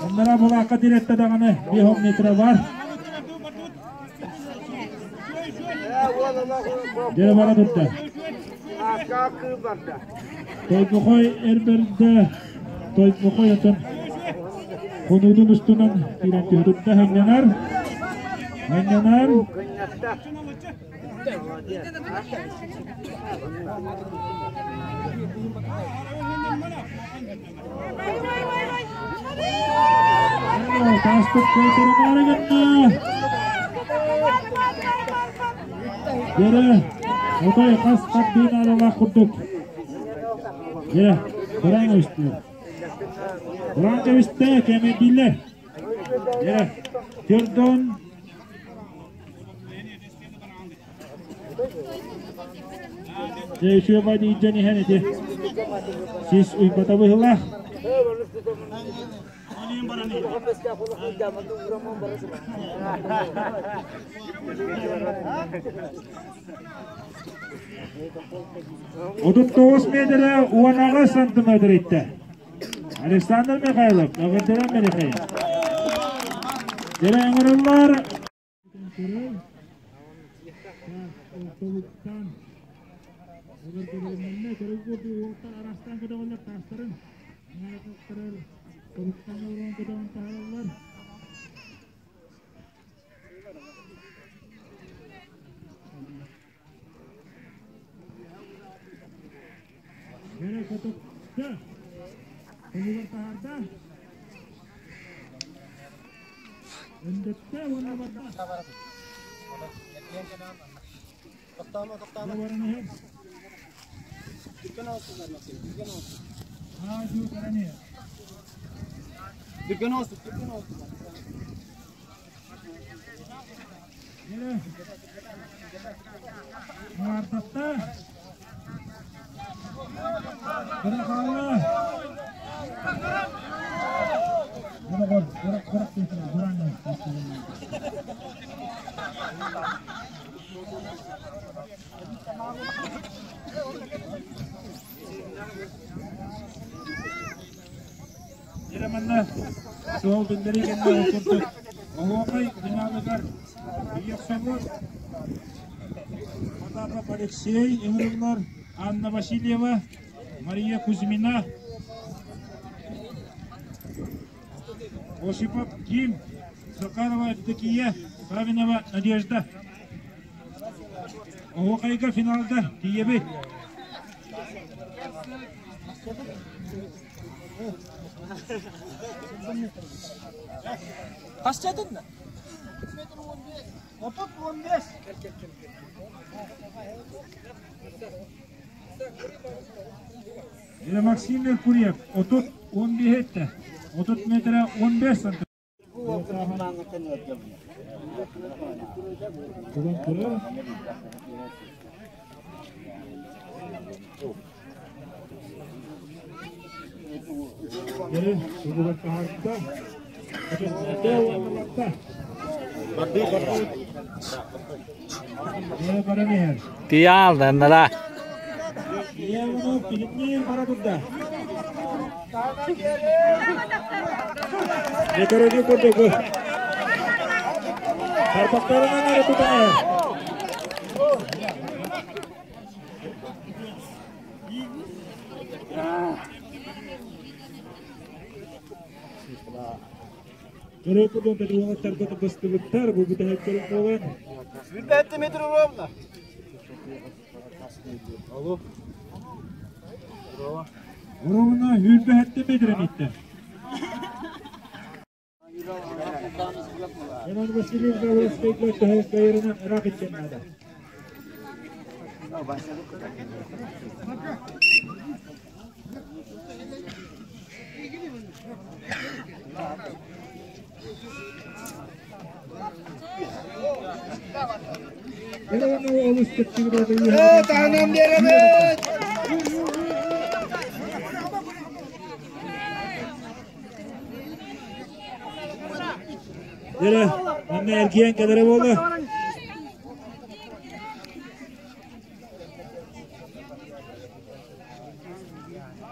Оннора булаакка тирэттэ даҕаны 5 метра бар. Дьэрэ бара турда. Тойбохой эр бэрдэ Тойбохой отон хонуутун устунан киирэн түһэ турда ханньанар. Ханньанар. Тааспыт кыайтарымаары гынна. Дьэрэ, отой хас хардыы наадалаах курдук. Дьэ, бараан кэбистилэр. Бараан кэбистэ, кэмэйдииллэр. Дьэ, Тердон Дьэ, үчүгэй диидьэн иһэн ити сис уйбата быһыылаах. 39 метрэ 18 сантиметр иттэ. Александр Михайлов, Эҕэрдэлэн Михаил. Дьэрэ ыҥырыллар. Ортолуктан уолаттар арастаан көтөҕөллөр таастарын тобуктан олорон көтөҕөн таһаараллар. Дьэрэ көтөхтө. Тобугар таһаарда. Өндөттө уонна барда. Баран иһэр. Аа, баран иһэр. Дьэрэ. Аҥаардатта. Кыра хаалла. Бырах, бырах, бырах, бырах, Дьэ манна суол биллэрии кэннэ ол курдук оһуохай финалыгар Ийэхсэммит Потапов Алексей ыҥырыллар Анна Васильева, Мария Кузьмина, Осипов Ким, Захарова Евдокия, Савинова Надежда. Оһуохайга финалга тиийэбит. Хас чатынна? 30 15. Дьэ Максим Меркурьев 30 15 этте. 30 метра 15 сантиметр. Туган турар. Дьэ, тугугар таһаарда. Этэ уонна барда. Дьэ, баран иһэр. Тиийэ Ийэ пилипнин бара турда. Дьэ, көрөдүү курдук. Тарбахтарынан эрэ тутан иһэр. Көрө курдук уолаттарга быстыбыттар, бу бүтэһиктэрин буолан. 105 метр ровно. Алло. Ровно 105 метр итте. Иван Васильев Заволоцкайга төһө ыраах иткен наада. Таһынан биэрэбит! Дere, манна эргийэн кэлэрэ буолла.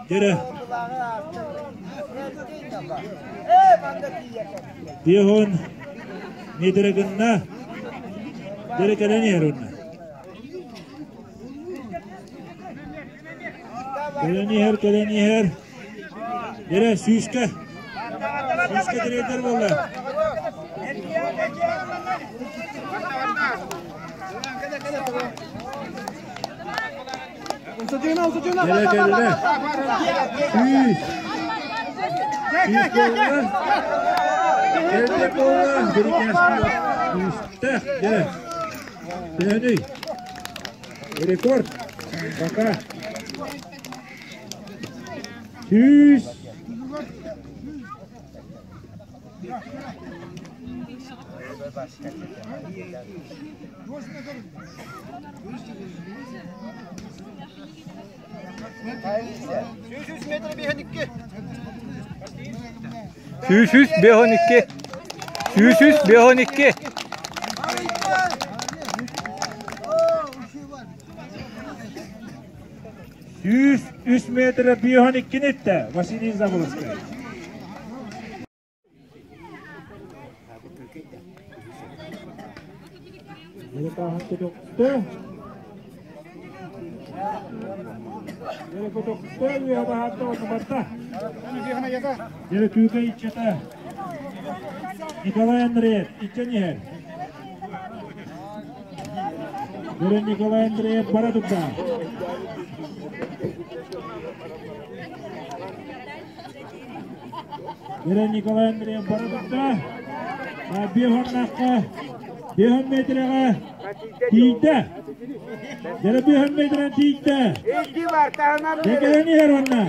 Дere. Диэхон метрэ гынна. Дere кэлэн иһэр онно. Кэлэн иһэр, кэлэн иһэр. Дere сүүскэ. Сүүскэ тириэрдэр буолла. Кэлэ кэллэ. Сүүс. Сүүс буолла. Кэллэ буолла. Сүүстээх. Дьэ. Төһөнүй? Рекорд. Пока. 100. 103 метр 52. 103 103 112. 103 метр 52 нетте Василий Заболоцкий. Николай Андреев, иччэньэр. Дөрө Николай Андреев бара турда. Дөрө Николай Андреев бара турда. Биэһоннахха, биэһон метрэҕэ тиийдэ. Дөрө биэһон метрэ тиийдэ. Кэлэн иһэр онно.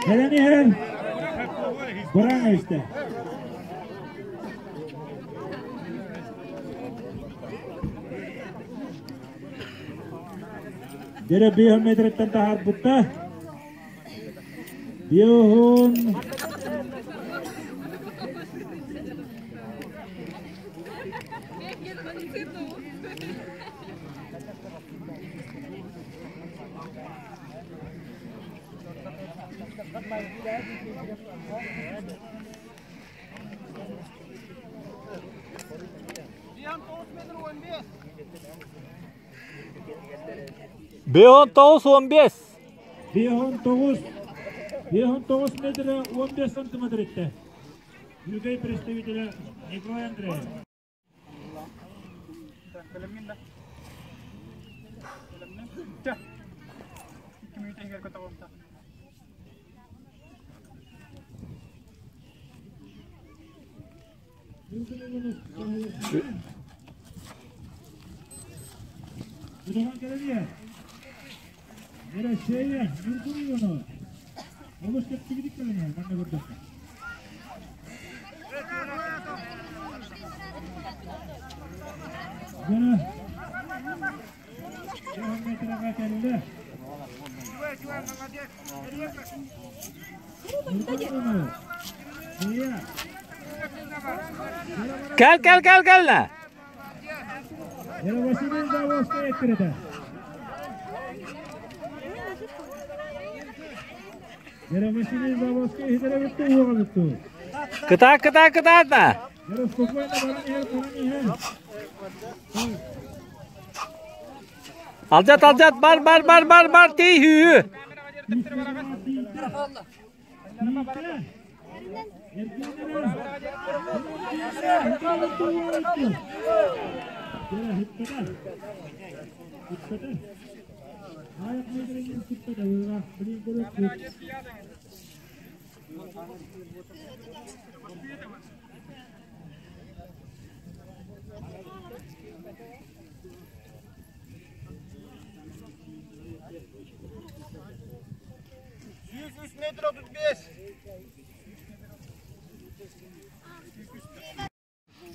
Кэлэн иһэр. Быраҥ истэ. Дere 5 метреттен таһаарбытта. Биэһун Беон тоғыз он бес. 5 5 метр 15 сантиметр етті. Югай представителя Николай Андреев. Кел, кел, кел, кел. Василий Заводский. Кытаат, кытаат, кытаат на! Алдьат, алдьат, бар, бар, бар, бар, бар, тиий, hүү.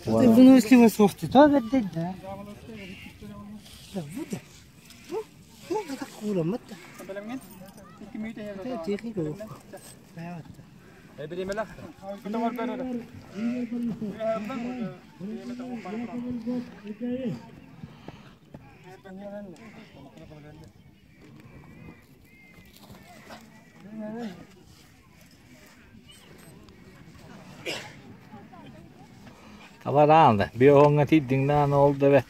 Выносливо софты, то да. Да, Табараан биоһоҥҥо тиийдиҥнээн ол да бэ.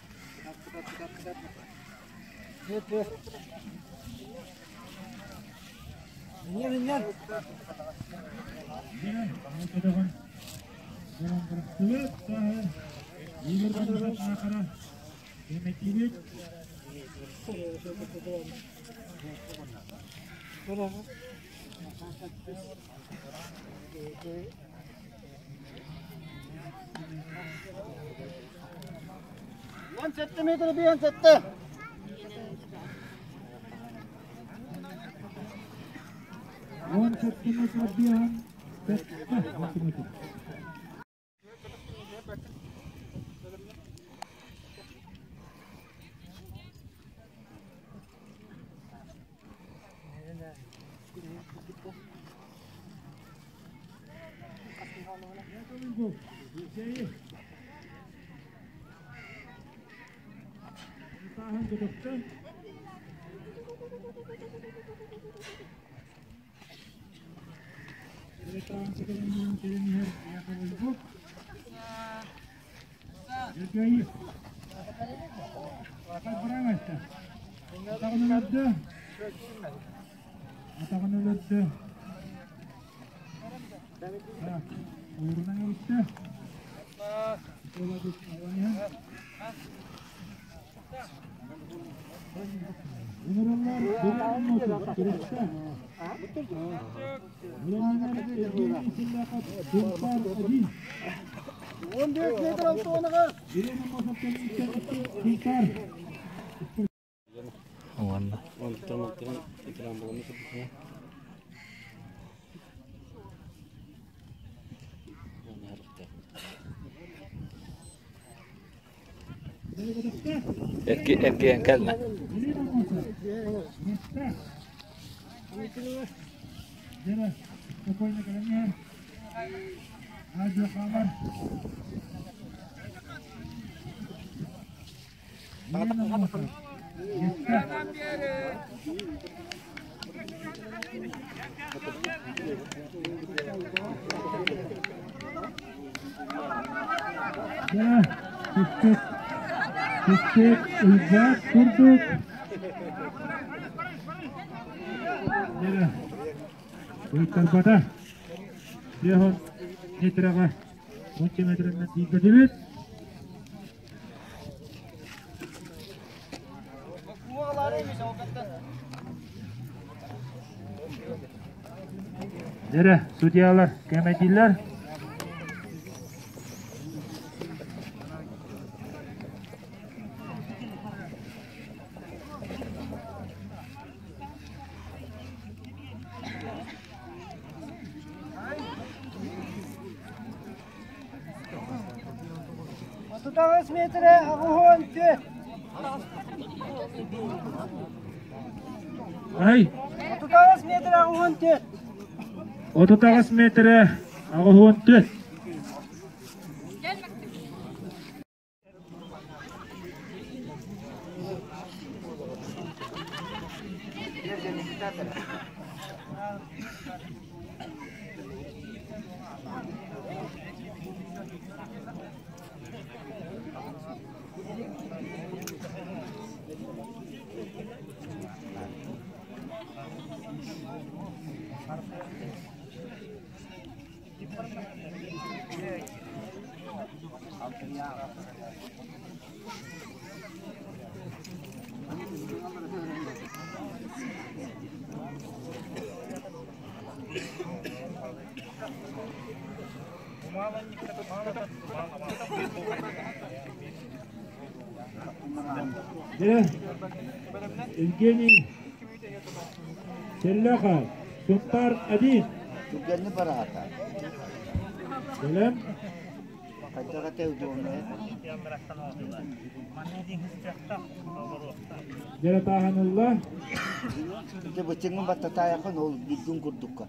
Уонна эргийэн кэллэ. Дere, судьялар, кэмэтилер. Ай. 38 метре 84. Дьэ, Евгений Селлехов, Сунтаар 1. Түргэнник бараата. Бэлэм. Хайдах этэ удобнай? Дьэ, тааһанылла. Ити бычыҥын баттатаайаххын ол бүлгүн курдукка.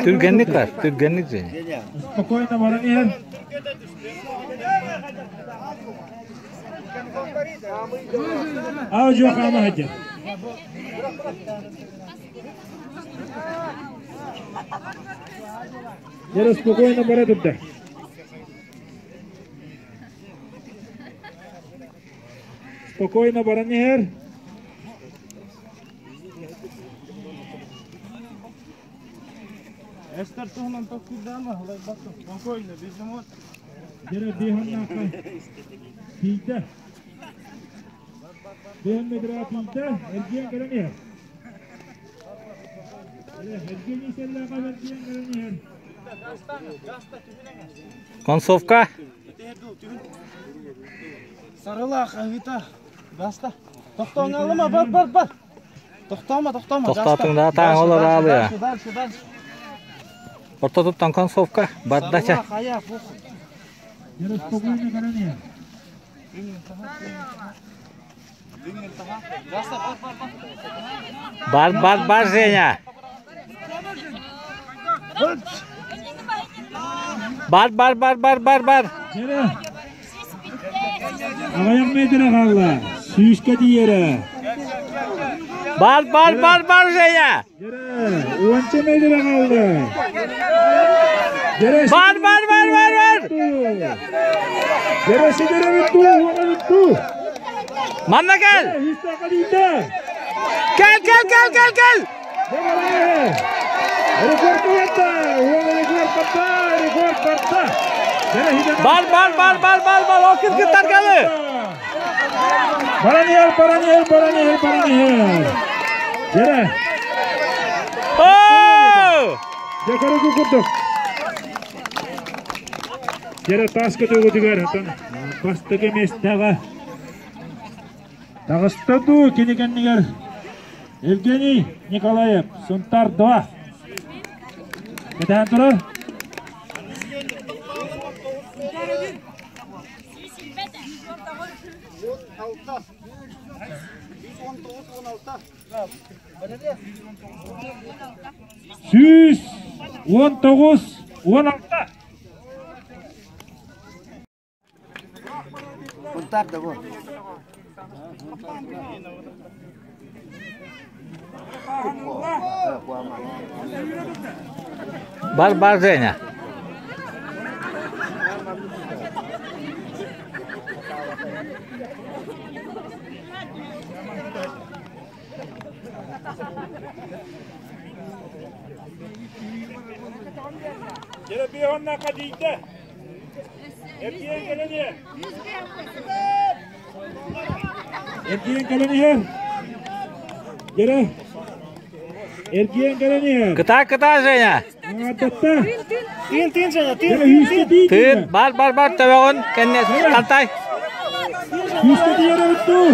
Түргэнник бар, түргэнник Женя. Спокойно баран иһэр. Аудио хаама сылдьар. Дьэ, спокойно бара турда. Спокойно баран иһэр. Эстер туһунан толкуйдаама, ылайбакка. Спокойно, бежим. Дьэ, биһаннаахха тиийдэ. Биһан метра тиийдэ, эргиэн кэлэн иһэр. Евгений Селлахов эргиэн кэлэн иһэр. Концовка. Сарылаах аһыыта. Гаста. Тохтооҥ алыма, бар, бар, бар. Тохтоомо, тохтоомо. Тохтоотуҥ да таң олор аалыа. Дальше, дальше, дальше. Ортотуттан концовка. Бардача. Сарылаах аяқ, похуй. Дьэ, спокойно кэлэн иһэр. Бар, бар, бар, Женя. Бар, бар, бар, бар, бар, бар. Дьэ, аҕыйах метрэ хаалла. Сүүскэ тиийэрэ. Бар, бар, бар, бар, Женя. Дьэ, уонча метрэ хаалла. Дьэ, Бар, бар, бар, бар, бар. Дьэ, сидэрэ бүттүү, уона бүттүү. Манна кэл. Үстэ калита. Кэл, кэл, кэл, кэл, кэл. Рекорд барда! Уон рекорд барда! Рекорд барда! Бар, бар, бар, бар, бар, бар. Ол кыргыттар калы. Баран иһэр, баран иһэр, баран иһэр, баран иһэр. Дьэрэ, Оо! дьэ көрүгү курдук. Дьэрэ таас көтөгүтүгэр бастакы миэстэҕэ таҕыста дуу кини кэннигэр Евгений Николаев, Сунтар 2. Кэтээн турар. 119 16. Сунтаар да бу. Бар, бар, Женя. Дьэ, тиийдэ. Эргийэн кэлэн иһэр. Эргийэн кэлэн иһэр. Дьэрэ. Эргийэн кэлэн иһэр. Кытаа, кытаа, Женя. Аҥаардатта. Тыын, тыын, Женя, тыын. Дьэрэ, күүскэ тиийдэ. Тыын, бар, бар, бар, төбөҕүн кэннэ талтай. Күүскэ тиийэрэ бүттүү.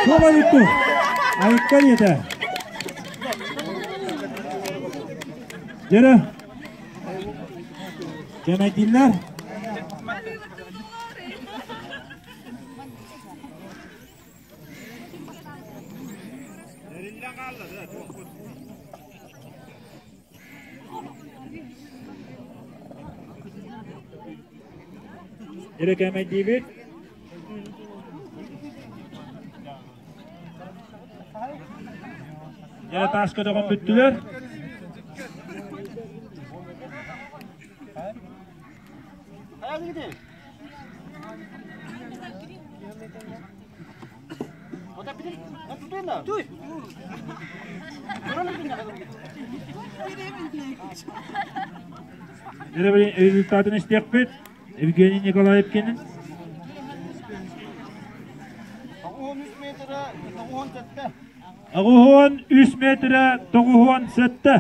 Суола бүттүү. Айыкка диэтэ. Дьэрэ. Кэмэйдииллэр. Дьэрэ кэмэйдиибит. Дьэрэ таас көтөҕөн бүттүлэр. Результатын истиэхпит. Евгений Николаев кини. Аҕыһуон үс метрэ тоҕуһуон сэттэ.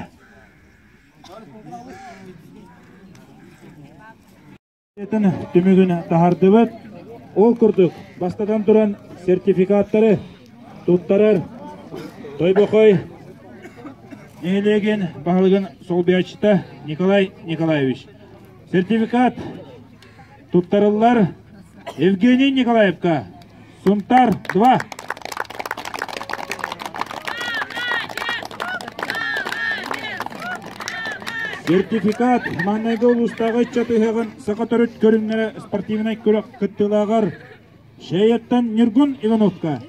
Түмүгүн таһардыбыт. Ол курдук, бастатан туран сертификаттары туттарар Тойбохой нэһилиэгин баһылыгын солбуйааччыта Николай Николаевич. Сертификат туттарыллар Евгений Николаевка. Сунтар 2. Сертификат маҥнайгы улуустааҕы ыччат ыһыаҕын саха төрүт көрүҥнэрэ спортивнай күрэх кыттыылааҕар Шеяттан Ньургун Ивановка.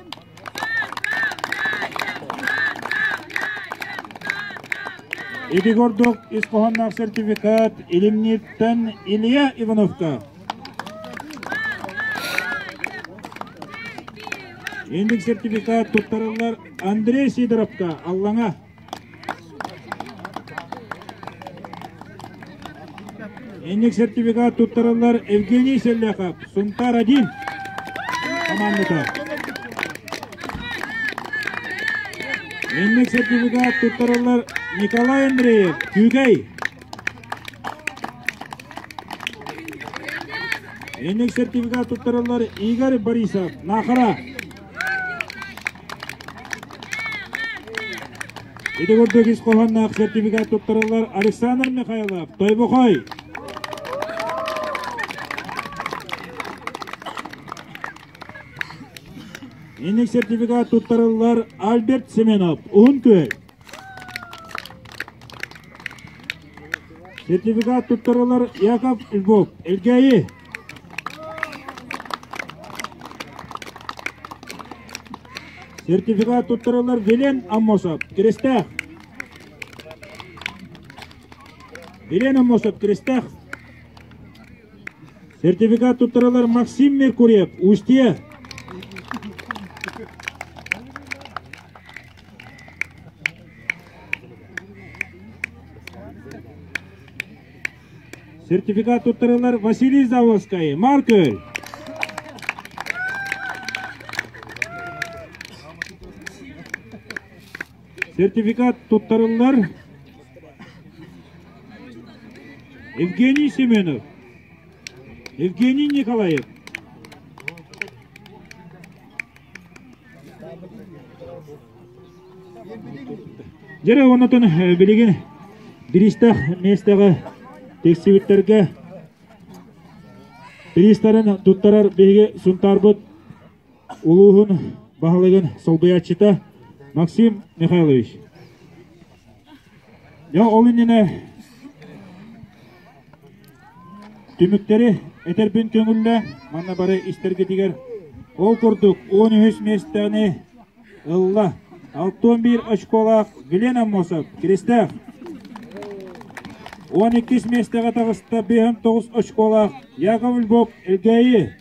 Ити курдук ис хоһоонноох сертификат Илимнииртэн Илья Ивановка. Инник сертификат туттарыллар Андрей Сидоровка, Аллаҥа. Инник сертификат туттарыллар Евгений Селляхов, Сунтар-1 командата. Инник сертификат туттарыллар Николай Андреев, Күүкэй. Инник сертификат туттараллар Игорь Борисов, Нахара. Ити курдук ис хоһоонноох сертификат туттараллар Александр Михайлов, Тойбохой. Инник сертификат туттарыллар Альберт Семенов, Уһун Күөл. Сертификат туттарылар Яков Львов, Элгээйи. Сертификат туттарылар Вилен Аммосов, Крестах. Вилен Аммосов, Крестах. Сертификат туттарылар Максим Меркурьев, Устье. Сертификат туттарылар Василий Заводскай, Маркөл. Сертификат туттарыллар Евгений Семенов, Евгений Николаев. Дьэрэ онотон билигин бириистээх миэстэҕэ тиксибиттэргэ бириистэрин туттарар биһиги Сунтаарбыт улууһун баһылыгын солбуйааччыта Максим Михайлович. Дьэ ол иннинэ Түмүктэри этэрбин көҥүллэ, манна бары истэргитигэр ол курдук 13 миэстэни ылла. 61 очколаах Глен Аммосов, Киристээх. 12 миэстэҕэ таҕыста 59 очколаах Яков Львов, Элгээйи.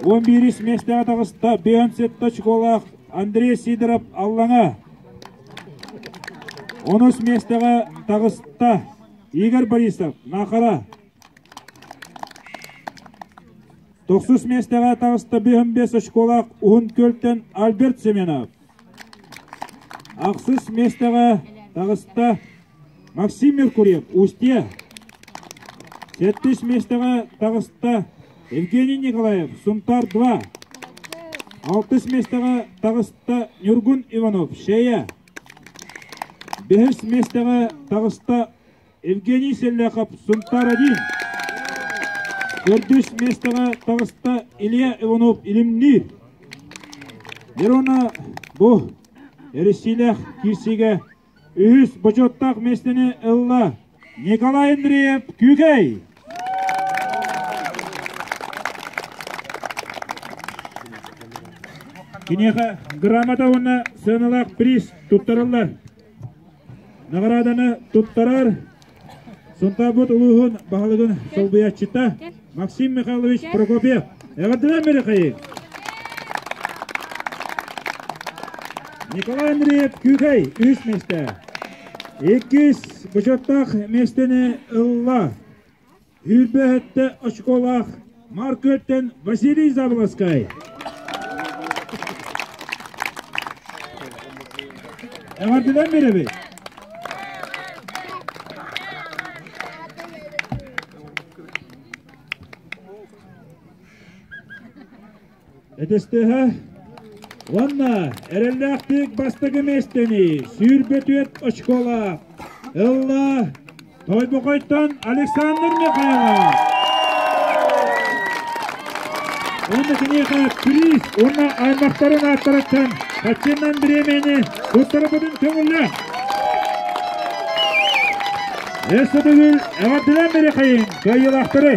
11 миэстэҕэ таҕыста 57 очколаах Андрей Сидоров, Аллаҥа. 13 миэстэҕэ таҕыста Игорь Борисов, Наахара. Тохсус миэстэҕэ таҕыста 55 очколаах Уһун Күөлтэн Альберт Семенов. Ахсыс миэстэҕэ таҕыста Максим Меркурьев, Устье. Сэттис миэстэҕэ таҕыста Евгений Николаев, Сунтар-2. Алтыс миэстэҕэ таҕыста Ньургун Иванов, Шея. Бэһис миэстэҕэ таҕыста Евгений Селляхов, Сунтар-1. Төрдүс миэстэҕэ таҕыста Илья Иванов, Илимниир. Верона бу эриссиилээх киирсиигэ үһүс бочуоттаах миэстэни ылла Николай Андреев, Күүкэй. Киниэхэ грамота уонна сыаналаах приз туттарыллар. Наҕарааданы туттарар. Сунтаарбыт улууһун баһылыгын солбуйааччыта Максим Михайлович Прокопьев. Эҕэрдэлээн Михаил! Николай Андреев Күүкэй үс миэстэ. Иккис бочуоттаах миэстэни ылла. Үүрбэһэттэ очколаах Маркөттен Василий Заболоцкай. Эҕэрдэлээн биэрэбит. Этистиһэ уонна эрэллээхтик бастакы миэстэни 24 очколаах ылла Тойбохойтон Александр Михайлов. Уонна киниэхэ приз уонна аймахтарын ааттарыттан хаччыннан бириэмэни туттарбытын көҥүллээх. Өссө төгүл эҕэрдэлээн бириэхэйин кыайыылаахтары!